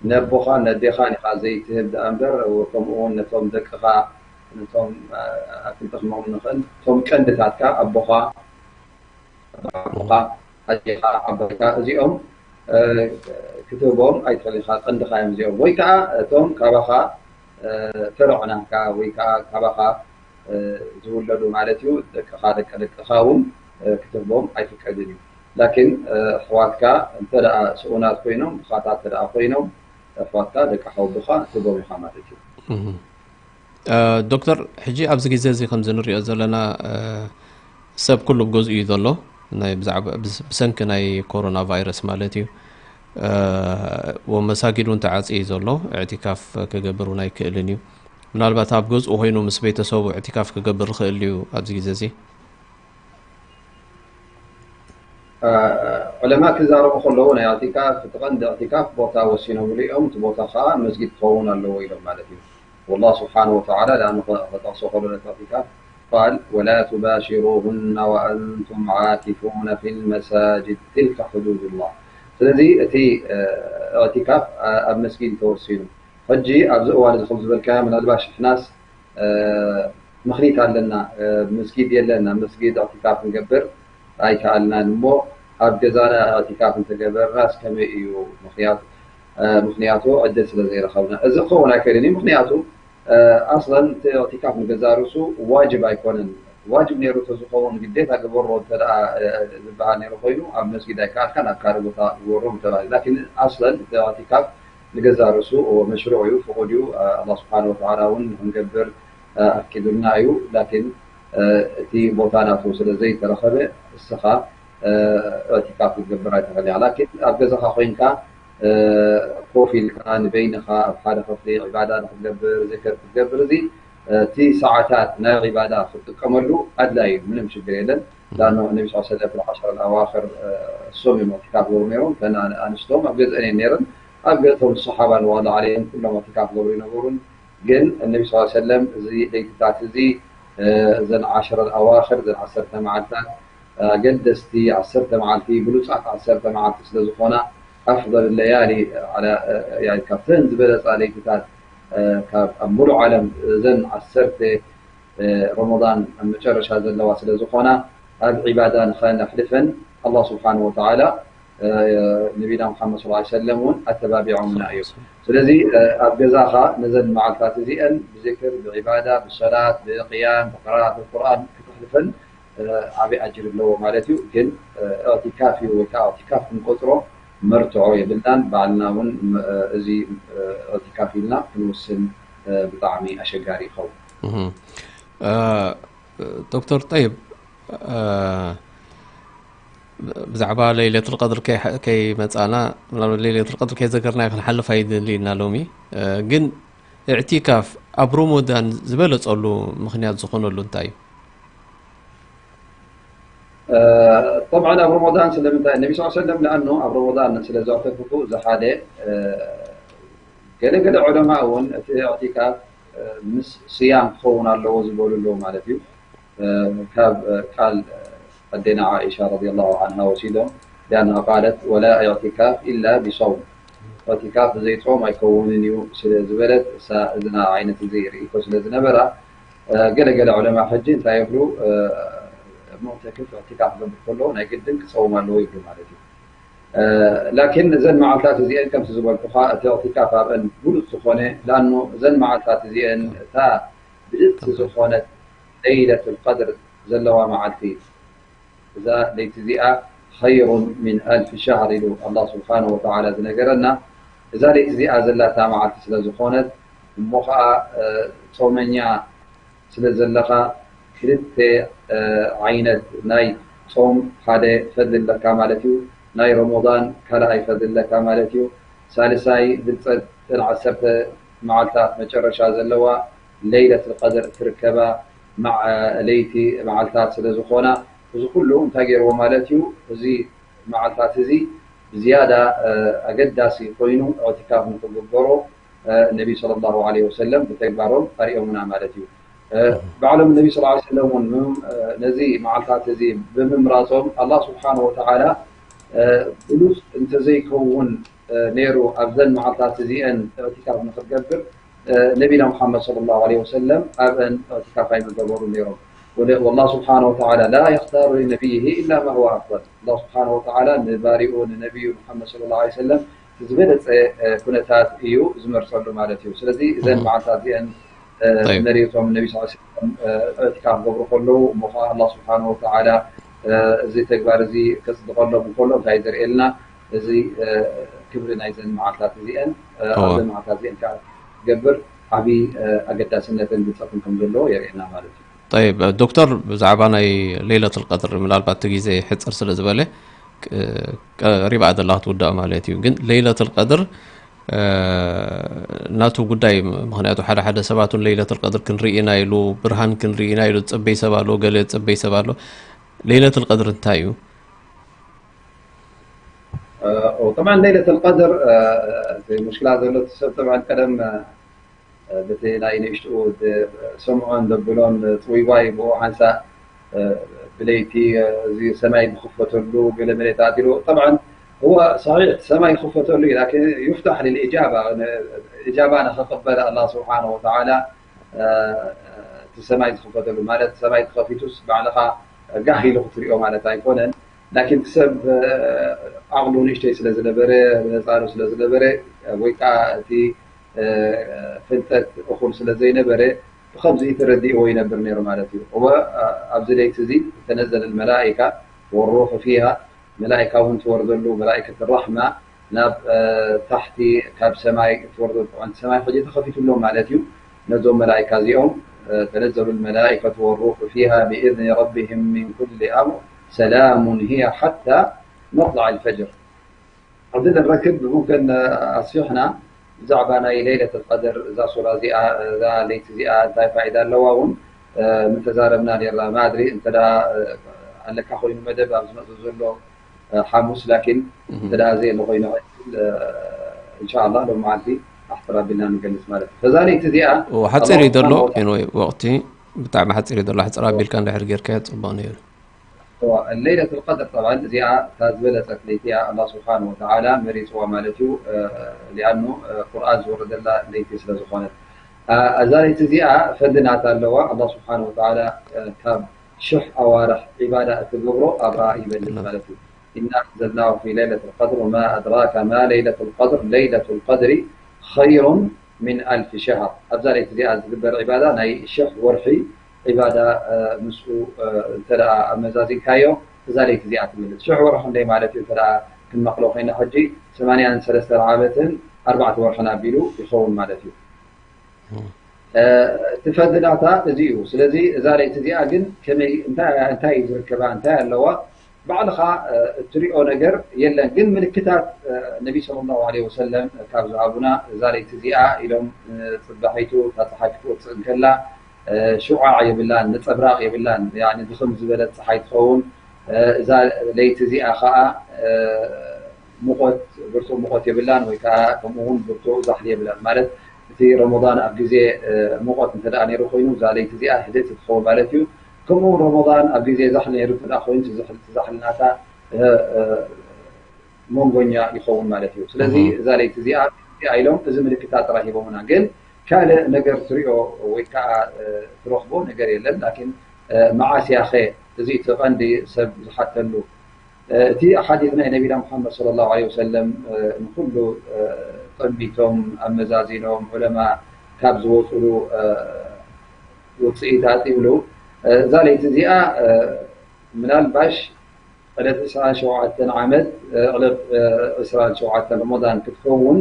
ነቦኻን ነዴኻን ኢኻ ዘይትህብ ደኣ እምበር፣ ከምኡ እውን ነቶም ደቅኻ፣ ነቶም፣ ኣ፣ ኣብ ክልተ ክንመቕሎም ንኽእል፣ እቶም ቀንድታትካ፣ ኣቦኻ፣ ኣቦኻ፣ ኣዴኻ፣ ዓባይካ፣ እዚኦም፣ እ፣ ክትህቦም ኣይትኽእልን ኢኻ፣ ቀንድኻ እዮም እዚኦም። ወይ ከኣ እቶም ካባኻ፣ እ፣ ፈረዖ ናትካ፣ ወይ ከኣ ካባኻ፣ እ፣ ዝውለዱ ማለት እዩ፣ ደቅኻ፣ ደቂ ደቅኻ እውን፣ እ፣ ክትህቦም ኣይፍቀድን እዩ። ላኪን፣ እ፣ ኣሕዋትካ እንተ ደኣ ስኡናት ኮይኖም፣ ድኻታት እንተ ደኣ ኮይኖም፣ ኣሕዋትካ፣ ደቂ ሓወቦኻ ትህቦም ኢኻ ማለት እዩ። እህ። እ፣ ዶክተር፣ ሕጂ ኣብዚ ግዜ እዚ ከምዚ ንሪኦ ዘለና፣ እ፣ ሰብ ኩሉ ኣብ ገዝኡ እዩ ዘሎ። ናይ ብዛዕባ፣ ብስ-፣ ብሰንኪ ናይ ኮሮና ቫይረስ ማለት እዩ። እ፣ ወመሳጊድ እውን ተዓጽዩ እዩ ዘሎ። እዕቲካፍ ክገብር እውን ኣይክእልን እዩ። ምናልባት ኣብ ገዝኡ ኮይኑ ምስ ቤተሰቡ እዕቲካፍ ክገብር ይኽእል እዩ ኣብዚ ግዜ እዚ? እ፣ ዑለማ ክዛረቡ ከለዉ ናይ እዕቲካፍ፣ እቲ ቀንዲ እዕቲካፍ ቦታ ወሲኖምሉ እዮም። እቲ ቦታ ከዓ መስጊድ ክኸውን ኣለዎ ኢሎም ማለት እዩ። والله سبحانه وتعالى لأنه خ-، خطأ صغر الاعتكاف قال: "ولا تباشروهن وأنتم عاكفون في المساجد تلك حدود الله". ስለዚ እቲ፣ እ፣ እዕቲካፍ፣ እ፣ ኣብ መስጊድ ተወሲኑ። ሕጂ ኣብዚ እዋን እዚ ከም ዝበልካዮ ምናልባሽ እሕናስ፣ እ፣ ምኽኒት ኣለና፣ እ፣ መስጊድ የለን፣ ኣብ መስጊድ እዕቲካፍ ክንገብር ኣይከኣልናን እሞ ኣብ ገዛና እዕቲካፍ እንተገበርናስ ከመይ እዩ? ምኽንያቱ፣ እ፣ ምኽንያቱ ዕድል ስለ ዘይረኸብና። እዚ ክኸውን ኣይክእልን እዩ። ምኽንያቱ፣ እ፣ ኣስለን እቲ እዕቲካፍ ንገዛ ርእሱ ዋጅብ ኣይኮነን። ዋጅብ ነይሩ እንተዝኸውን ግዴታ ግበሮ እንተ ደኣ፣ እ፣ ዝበሃል ነይሩ ኮይኑ ኣብ መስጊድ ኣይከኣልካን ኣብ ካልእ ቦታ ግበሮ ምተባህለ። ላኪን ኣስለን እቲ እዕቲካፍ ንገዛ ርእሱ መሽሩዕ እዩ፣ ፍቑድ እዩ። ኣላህ ስብሓነ ወተዓላ እውን ንክንገብር ኣፍቂዱልና እዩ። ላኪን እቲ ቦታ ናቱ ስለ ዘይተረኸበ እስኻ እዕቲካፍ ክትገብር ኣይትኽእል ኢኻ። ላኪን ኣብ ገዛኻ ኮይንካ ኮፍ ኢልካ ንበይንኻ ኣብ ሓደ ክፍሊ ዒባዳ ንክትገብር፣ ዝክር ክትገብር፣ እዚ እቲ ሰዓታት ናይ ዒባዳ ክትጥቀመሉ ኣድላይ እዩ፣ ምንም ሽግር የለን። ዳኖ ነቢ ስ ሰለም ፊ ዓሸር ኣዋክር እሶም እዮም እዕቲካፍ ዝገብሩ ነይሮም። እተን ኣንስቶም ኣብ ገዝአን እየን ነይረን። ኣብ ገዝቶም ሰሓባ ንዋላ ዓለይም ኩሎም እዕቲካፍ ዝገብሩ ይነበሩን። ግን ነቢ ስ ሰለም እዚ ለይትታት እዚ፣ እ፣ እዘን ዓሸር ኣዋክር፣ እዘን ዓሰርተ መዓልታት፣ እ፣ ኣገደስቲ ዓሰርተ መዓልቲ፣ ብሉጻት ዓሰርተ መዓልቲ ስለ ዝኾና፣ ኣፍضል ለያሊ ዓላ፣ እ፣ ያኒ ካብተን ዝበለጻ ለይትታት፣ እ፣ ካብ ኣብ ሙሉእ ዓለም እዘን ዓሰርተ፣ እ፣ ረመዳን ኣብ መጨረሻ ዘለዋ ስለ ዝኾና፣ ኣብ ዒባዳ ንኸነሕልፈን ኣላህ ስብሓነሁ ወተዓላ ነቢና ሙሓመድ ሰለላሁ ዐለይሂ ወሰለም እውን ኣተባቢዖምና እዮም። ስለዚ ኣብ ገዛኻ ነዘን መዓልታት እዚአን ብዝክር፣ ብዒባዳ፣ ብሰላት፣ ብቅያም፣ ብቅራኣት ቁርኣን ክተሕልፈን ዓቢ ኣጅር ኣለዎ ማለት እዩ። ግን እዕቲካፍ እዩ ወይ ከዓ እዕቲካፍ ክንቆፅሮ መርትዖ የብልናን። ባዕልና እውን እዚ እዕቲካፍ ኢልና ክንውስን ብጣዕሚ ኣሸጋሪ ይኸውን። ዶክተር ጠይብ፣ ብዛዕባ ለይለቱል ቀድር ከይመፃና፣ ለይለቱል ቀድር ከይዘከርናዮ ክንሓልፍ ኣይደልይና ሎሚ። ግን እዕቲካፍ ኣብ ሮሞዳን ዝበለፀሉ ምኽንያት ዝኾነሉ እንታይ እዩ? ጠብዓን ኣብ ሮሞዳን ስለምንታይ ነቢ ስ ሰለም ንኣኑ ኣብ ሮሞዳን ስለ ዘዕተክፉ ዝሓደ፣ ገለገለ ዑለማ እውን እቲ እዕቲካፍ ምስ ስያም ክኸውን ኣለዎ ዝበሉ ኣለዉ ማለት እዩ። ካብ ቃል ኣዴና ዓኢሻ ረዲየላሁ ዓንሃ ወሲዶም ሊኣንሃ ቃለት ወላ ኢዕቲካፍ ኢላ ቢሰውም፣ ኢዕቲካፍ ብዘይ ጾም ኣይከውንን እዩ ስለ ዝበለት እሳ እዝና ዓይነት እዚ ርእይቶ ስለ ዝነበራ፣ ገለገለ ዑለማ ሕጂ እንታይ ይብሉ? ሙዕተክፍ ኢዕቲካፍ ክገብር ከሎ ናይ ግድን ክጸውም ኣለዎ ይብሉ ማለት እዩ። ላኪን እዘን መዓልታት እዚአን ከምቲ ዝበልኩኻ እቲ ኢዕቲካፍ ኣብአን ብሉፅ ዝኾነ ላኑ እዘን መዓልታት እዚአን እታ ብልፅቲ ዝኾነት ለይለት ልቀድር ዘለዋ መዓልቲ እዛ ለይቲ እዚኣ ኸይሩን ሚን ኣልፊ ሻህር ኢሉ ኣላህ ስብሓን ወተዓላ ዝነገረና። እዛ ለይቲ እዚኣ ዘላታ መዓልቲ ስለ ዝኾነት እሞ ኸዓ ጾመኛ ስለ ዘለኻ ክልተ ዓይነት ናይ ጾም ሓደ ፈድሊ ኣለካ ማለት እዩ። ናይ ረሞዳን ካልኣይ ፈድሊ ኣለካ ማለት እዩ። ሳልሳይ ብልፀትን ዓሰርተ መዓልታት መጨረሻ ዘለዋ ለይለት ልቀድር እትርከባ ለይቲ መዓልታት ስለ ዝኾና እዚ ኩሉ እንታይ ገይርዎ ማለት እዩ? እዚ መዓልታት እዚ ብዝያዳ ኣገዳሲ ኮይኑ እዕትካፍ ንክግበሮ ነቢ ሰለላሁ ዐለይሂ ወሰለም ብተግባሮም ኣርእዮምና ማለት እዩ። ባዕሎም ነቢ ሰለላሁ ዐለይሂ ወሰለም እውን ነዚ መዓልታት እዚ ብምምራጾም ኣላህ ስብሓነሁ ወተዓላ ብሉጽ እንተዘይከውን ነይሩ ኣብዘን መዓልታት እዚአን እዕትካፍ ንክትገብር ነቢና ሙሓመድ ሰለላሁ ዐለይሂ ወሰለም ኣብአን እዕትካፍ ኣይምገበሩ ነይሮም። ወላህ ስብሓነሁ ወተዓላ ላ የኽታሩ ሊነቢይሂ ኢላ ማ ሁወ ኣፍضል። ኣላህ ስብሓነሁ ወተዓላ ንባሪኡ ንነቢዩ ሙሓመድ ሰለላሁ ዐለይሂ ወሰለም ዝበለፀ ኩነታት እዩ ዝመርፀሉ ማለት እዩ። ስለዚ እዘን መዓልታት እዚአን መሪፆም ነቢ ስ ሰለም እዕትካፍ ክገብሩ ከለዉ እሞ ከዓ ኣላህ ስብሓነሁ ወተዓላ እዚ ተግባር እዚ ከፅድቐሎም እንከሎ እንታይ ዘርእየልና? እዚ ክብሪ ናይዘን መዓልታት እዚአን ኣብዘን መዓልታት እዚአን ከዓ ገብር ዓብዪ ኣገዳስነትን ብልፀትን ከም ዘለዎ የርእየና ማለት እዩ። ጠይብ ዶክተር፣ ብዛዕባ ናይ ለይለቱል ቀድር ምናልባት እቲ ግዜ ሕፅር ስለ ዝበለ ቀሪባ ደላ ክትውዳእ ማለት እዩ። ግን ለይለቱል ቀድር ናቱ ጉዳይ፣ ምክንያቱ ሓደ ሓደ ሰባት እውን ለይለቱል ቀድር ክንርኢ ኢና ኢሉ፣ ብርሃን ክንርኢ ኢና ኢሉ ዝፅበይ ሰብ ኣሎ፣ ገለ ዝፅበይ ሰብ ኣሎ። ለይለቱል ቀድር እንታይ እዩ? طبعا ለይለቱል ቀድር እቲ ሙሽክላ ዘሎ እቲ ሰብ طبعا ቀደም በቲ ናይ ንእሽትኡ ሰምዖን ዘብሎን ፅውይዋይ ብኡ ሓንሳእ ብለይቲ እዚ ሰማይ ዝኽፈተሉ ገለ መለ ተኣቲሉ طبعا هو صحيح ሰማይ ይኽፈተሉ እዩ لكن يفتح للإجابة إجابة ንኽቕበል ኣላህ ስብሓን ወተዓላ እቲ ሰማይ ዝኽፈተሉ ማለት ሰማይ ተኸፊቱስ ባዕልኻ ጋህ ኢሉ ክትሪኦ ማለት ኣይኮነን ላኪን እቲ ሰብ ዓቕሉ ንእሽተይ ስለ ዝነበረ ህፃኑ ስለ ዝነበረ ወይ ከዓ እቲ ፍልጠት እኹል ስለ ዘይነበረ ብኸምዚ ተረዲእዎ ይነብር ነይሩ ማለት እዩ። እወ ኣብዚ ለይቲ እዚ ተነዘለ መላኢካ ወሩሑ ፊሃ መላኢካ እውን ትወርደሉ መላኢከት ራሕማ ናብ ታሕቲ ካብ ሰማይ ትወርደሉ ጥዑንቲ ሰማይ ሕጂ ተኸፊቱሎም ማለት እዩ። ነዞም መላኢካ እዚኦም ተነዘሉ መላኢከቱ ወሩሑ ፊሃ ብኢዝኒ ረቢህም ሚን ኩሊ ኣምር ሰላሙን ሂየ ሓታ መጥላዕ ልፈጅር። ኣብዚ ንረክብ ብሙምክን ኣስፊሕና ብዛዕባ ናይ ለይለት ቀድር እዛ ሱራ እዚኣ እዛ ለይቲ እዚኣ እንታይ ፋይዳ ኣለዋ እውን ምተዛረብና ኔርና ማድሪ እንተ ኣለካ ኮይኑ መደብ ኣብ ዝመፅ ዘሎ ሓሙስ ላኪን እንተ ዘየለ ኮይኑ እንሻላ ሎም መዓልቲ ኣሕፅር ኣቢልና ንገልፅ ማለት እዩ ከዛ ለይቲ እዚኣ ሓፂር እዩ ዘሎ ወቅቲ ብጣዕሚ ሓፂር እዩ ዘሎ ኣሕፅር ኣቢልካ እንድሕር ጌርካዮ ፅቡቅ ነይሩ ለይለት ልቀድር ጠብዓን እዚኣ እታ ዝበለፀት ለይቲ እያ ኣላ ስብሓን ወተዓላ መሪፅዋ ማለት እዩ ሊኣኑ ቁርኣን ዝወረደላ ለይቲ ስለ ዝኾነት እዛ ለይቲ እዚኣ ፈሊ ናታ ኣለዋ ኣላ ስብሓን ወተዓላ ካብ ሽሕ ኣዋርሕ ዒባዳ እትገብሮ ኣብኣ ይበልፅ ማለት እዩ إنا أنزلناه في ليلة القدر وما أدراك ما ليلة القدر ليلة القدر خير من ألف شهر። ኣብዛ ለይቲ እዚኣ ዝግበር ዒባዳ ናይ ሽሕ ወርሒ ዒባዳ ምስኡ እንተ ደኣ ኣመዛዚንካዮ እዛ ለይቲ እዚኣ ትምልስ ሽሕ ወርሒ ክንደይ ማለት እዩ? እንተ ደኣ ክንመቕሎ ኮይና ሕጂ ሰማንያን ሰለስተን ዓመትን ኣርባዕተ ወርሕን ኣቢሉ ይኸውን ማለት እዩ። እቲ ፈድላታ እዚ እዩ። ስለዚ እዛ ለይቲ እዚኣ ግን ከመይ እንታይ እንታይ እዩ ዝርከባ እንታይ ኣለዋ? ባዕልኻ እትሪኦ ነገር የለን። ግን ምልክታት ነቢ ሰለላሁ ዐለይሂ ወሰለም ካብ ዝሃቡና እዛ ለይቲ እዚኣ ኢሎም ጽባሒቱ እታ ፀሓይ ክትወፅእ እንከላ ሽዓዕ የብላን፣ ነፀብራቕ የብላን። ያኒ ድኽም ዝበለት ፀሓይ ትኸውን። እዛ ለይቲ እዚኣ ከዓ ሙቐት ብርቱዕ ሙቐት የብላን ወይ ከዓ ከምኡ እውን ብርቱዕ ዛሕሊ የብላን ማለት እቲ ረመዳን ኣብ ግዜ ሙቐት እንተ ደኣ ነይሩ ኮይኑ እዛ ለይቲ እዚኣ ህድእቲ ትኸውን ማለት እዩ። ከምኡ እውን ረመዳን ኣብ ግዜ ዛሕሊ ነይሩ እንተ ደኣ ኮይኑ እቲ ዛሕሊ ናታ መንጎኛ ይኸውን ማለት እዩ። ስለዚ እዛ ለይቲ እዚኣ እዚኣ ኢሎም እዚ ምልክታት ጥራይ ሂቦምና፣ ግን ካልእ ነገር ትሪኦ ወይ ከዓ ትረኽቦ ነገር የለን። ላኪን መዓስ ያኸ እዚ እቲ ቀንዲ ሰብ ዝሓተሉ እቲ ሓዲት ናይ ነቢና ሙሓመድ ሰለላሁ ዐለይሂ ወሰለም ንኩሉ ጠሚቶም ኣመዛዚኖም ዑለማ ካብ ዝወፅሉ ውፅኢታት ይብሉ። እዛ ለይቲ እዚኣ ምናልባሽ ዕለት ዕስራን ሸውዓተን ዓመት ዕለት ዕስራን ሸውዓተን ረመዳን ክትከውን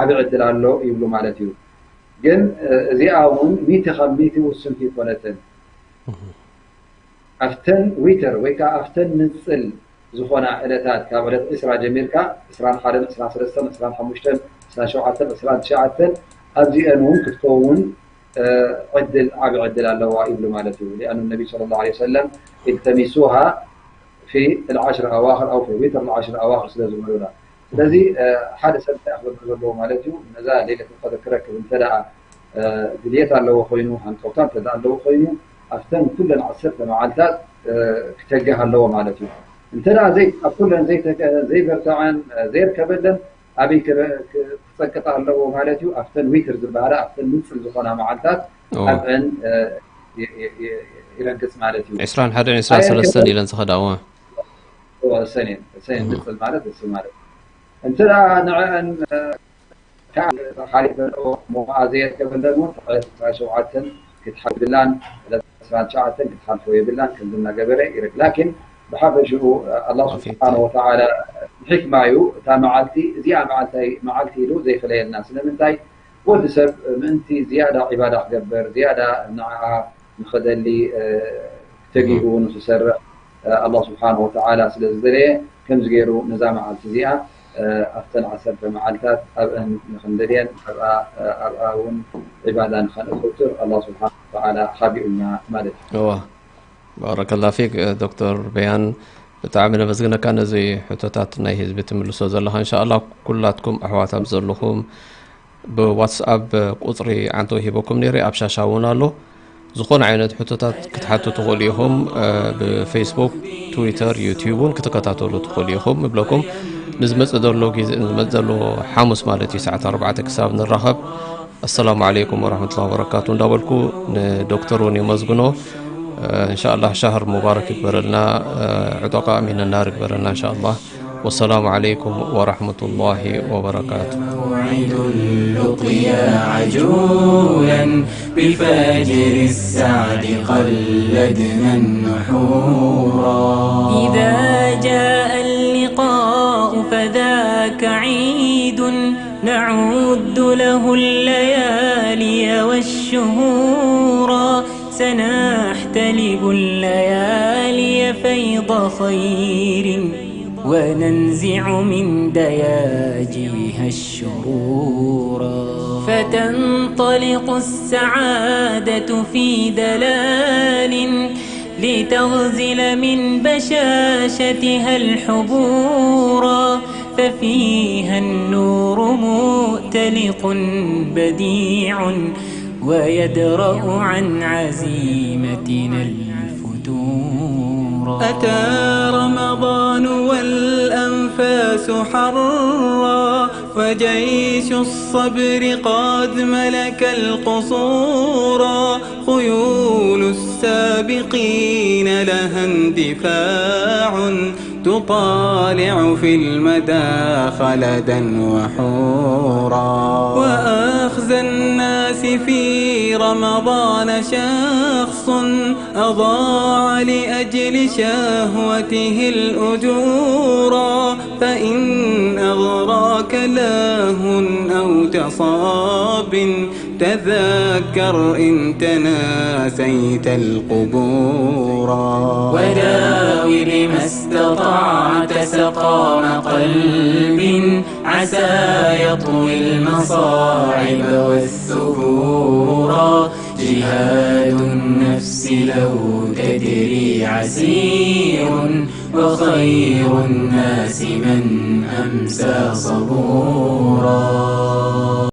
ዓቢ ዕድል ኣሎ ይብሉ ማለት እዩ። ግን እዚኣ እውን ሚእቲ ካብ ሚእቲ ውስንቲ ይኮነትን። ኣብተን ዊተር ወይ ከዓ ኣብተን ንፅል ዝኾና ዕለታት ካብ ዕለት ዕስራ ጀሚርካ ዕስራን ሓደን ዕስራን ሰለስተን ዕስራን ሓሙሽተን ዕስራን ሸውዓተን ዕስራን ትሽዓተን ኣብዚአን እውን ክትከውን ዕድል ዓቢ ዕድል ኣለዋ ይብሉ ማለት እዩ። ሊኣኑ ነቢ ሰለላሁ ዐለይሂ ወሰለም ኢልተሚሱሃ ፊ ልዓሽር ኣዋኽር ኣው ፊ ዊትር ልዓሽር ኣዋኽር ስለ ዝብሉና ስለዚ ሓደ ሰብ እንታይ ክገብር ዘለዎ ማለት እዩ ነዛ ሌለት ቀድር ክረክብ እንተ ደኣ ድልየት ኣለዎ ኮይኑ ሃንቀውታ እንተ ደኣ ኣለዎ ኮይኑ ኣብተን ኩለን ዓሰርተ መዓልታት ክተግህ ኣለዎ ማለት እዩ። እንተ ደኣ ዘይ ኣብ ኩለን ዘይተገ- ዘይበርተዐን ዘይርከበለን ኣበይ ክረ- ክጸቅጥ ኣለዎ ማለት እዩ? ኣብተን ዊትር ዝበሃላ ኣብተን ንጽል ዝኾና መዓልታት ኣብአን ይረግጽ ማለት እዩ። ዕስራን ሓደን ዕስራን ሰለስተን ኢለን ዝኸዳ እወ ሰኔን ሰኔን ንጽል ማለት እሱ ማለት እንተ ንዐን ካብ ሓሊፈ እሞ ከኣ ዘየርከበን ደግሞ ዕስራን ሸውዓተን ክትሓልፎ የብላን ዕለት ዕስራን ትሽዓተን ክትሓልፎ የብላን ከምዚ እናገበረ ይረግ ላኪን ብሓፈሽኡ ኣላህ ስብሓነ ወተዓላ ብሕክማ እዩ እታ መዓልቲ እዚኣ መዓልቲ ኢሉ ዘይፈለየልና ስለምንታይ ወዲ ሰብ ምእንቲ ዝያዳ ዒባዳ ክገብር ዝያዳ ንዓኣ ንኸደሊ ተጊሁ ንኽሰርሕ ኣላህ ስብሓን ወተዓላ ስለ ዝደለየ ከምዚ ገይሩ ነዛ መዓልቲ እዚኣ ኣብተን ዓሰርተ መዓልታት ኣብአን ንኽንደልየን ኣብኣ እውን ዒባዳ ንኸነዘውትር ኣላህ ስብሓን ወተዓላ ሓቢኡና ማለት እዩ። እዋ ባረከላ ፊክ ዶክተር በያን ብጣዕሚ ነመስግነካ ነዚ ሕቶታት ናይ ህዝቢ ትምልሶ ዘለኻ እንሻ ኣላህ ኩላትኩም ኣሕዋት ኣብ ዘለኹም ብዋትስኣፕ ቁፅሪ ዓንተው ሂበኩም ነይረ ኣብ ሻሻ እውን ኣሎ ዝኾነ ዓይነት ሕቶታት ክትሓቱ ትኽእሉ ኢኹም ብፌስቡክ ትዊተር ዩቲዩብ እውን ክትከታተሉ ትኽእሉ ኢኹም እብለኩም ንዝመፅእ ዘሎ ግዜ ንዝመፅእ ዘሎ ሓሙስ ማለት እዩ ሰዓት ኣርባዕተ ክሳብ ንራኸብ ኣሰላሙ ዓለይኩም ወራህመቱላሂ ወበረካቱ እንዳበልኩ ንዶክተር እውን የመስግኖ እንሻ ኣላህ ሻህር ሙባረክ ይግበረልና ዕጠቃ ሚን ናር ይግበረልና እንሻ ኣላህ والسلام عليكم ورحمة الله وبركاته. موعد اللقيا عجولا بالفجر السعد قلدنا النحورا. إذا جاء اللقاء فذاك عيد نعد له الليالي والشهورا. سنحتلب الليالي فيض خير وننزع من دياجيها الشرورا. فتنطلق السعادة في دلال لتغزل من بشاشتها الحبورا. ففيها النور مؤتلق بديع ويدرأ عن عزيمتنا الفتورا. أتى رمضان والأنفاس حرا وجيش الصبر قد ملك القصورا. خيول السابقين لها اندفاع تطالع في المدى خلدا وحورا. وأخزى الناس في رمضان شخص أضاع لأجل شهوته الأجورا. فإن أغراك لهو أو تصاب، تذكر إن تناسيت القبورا. وداوي بما استطعت سقام قلب عسى يطوي المصاعب والثبورا. جهاد النفس لو تدري عسير، وخير الناس من أمسى صبورا.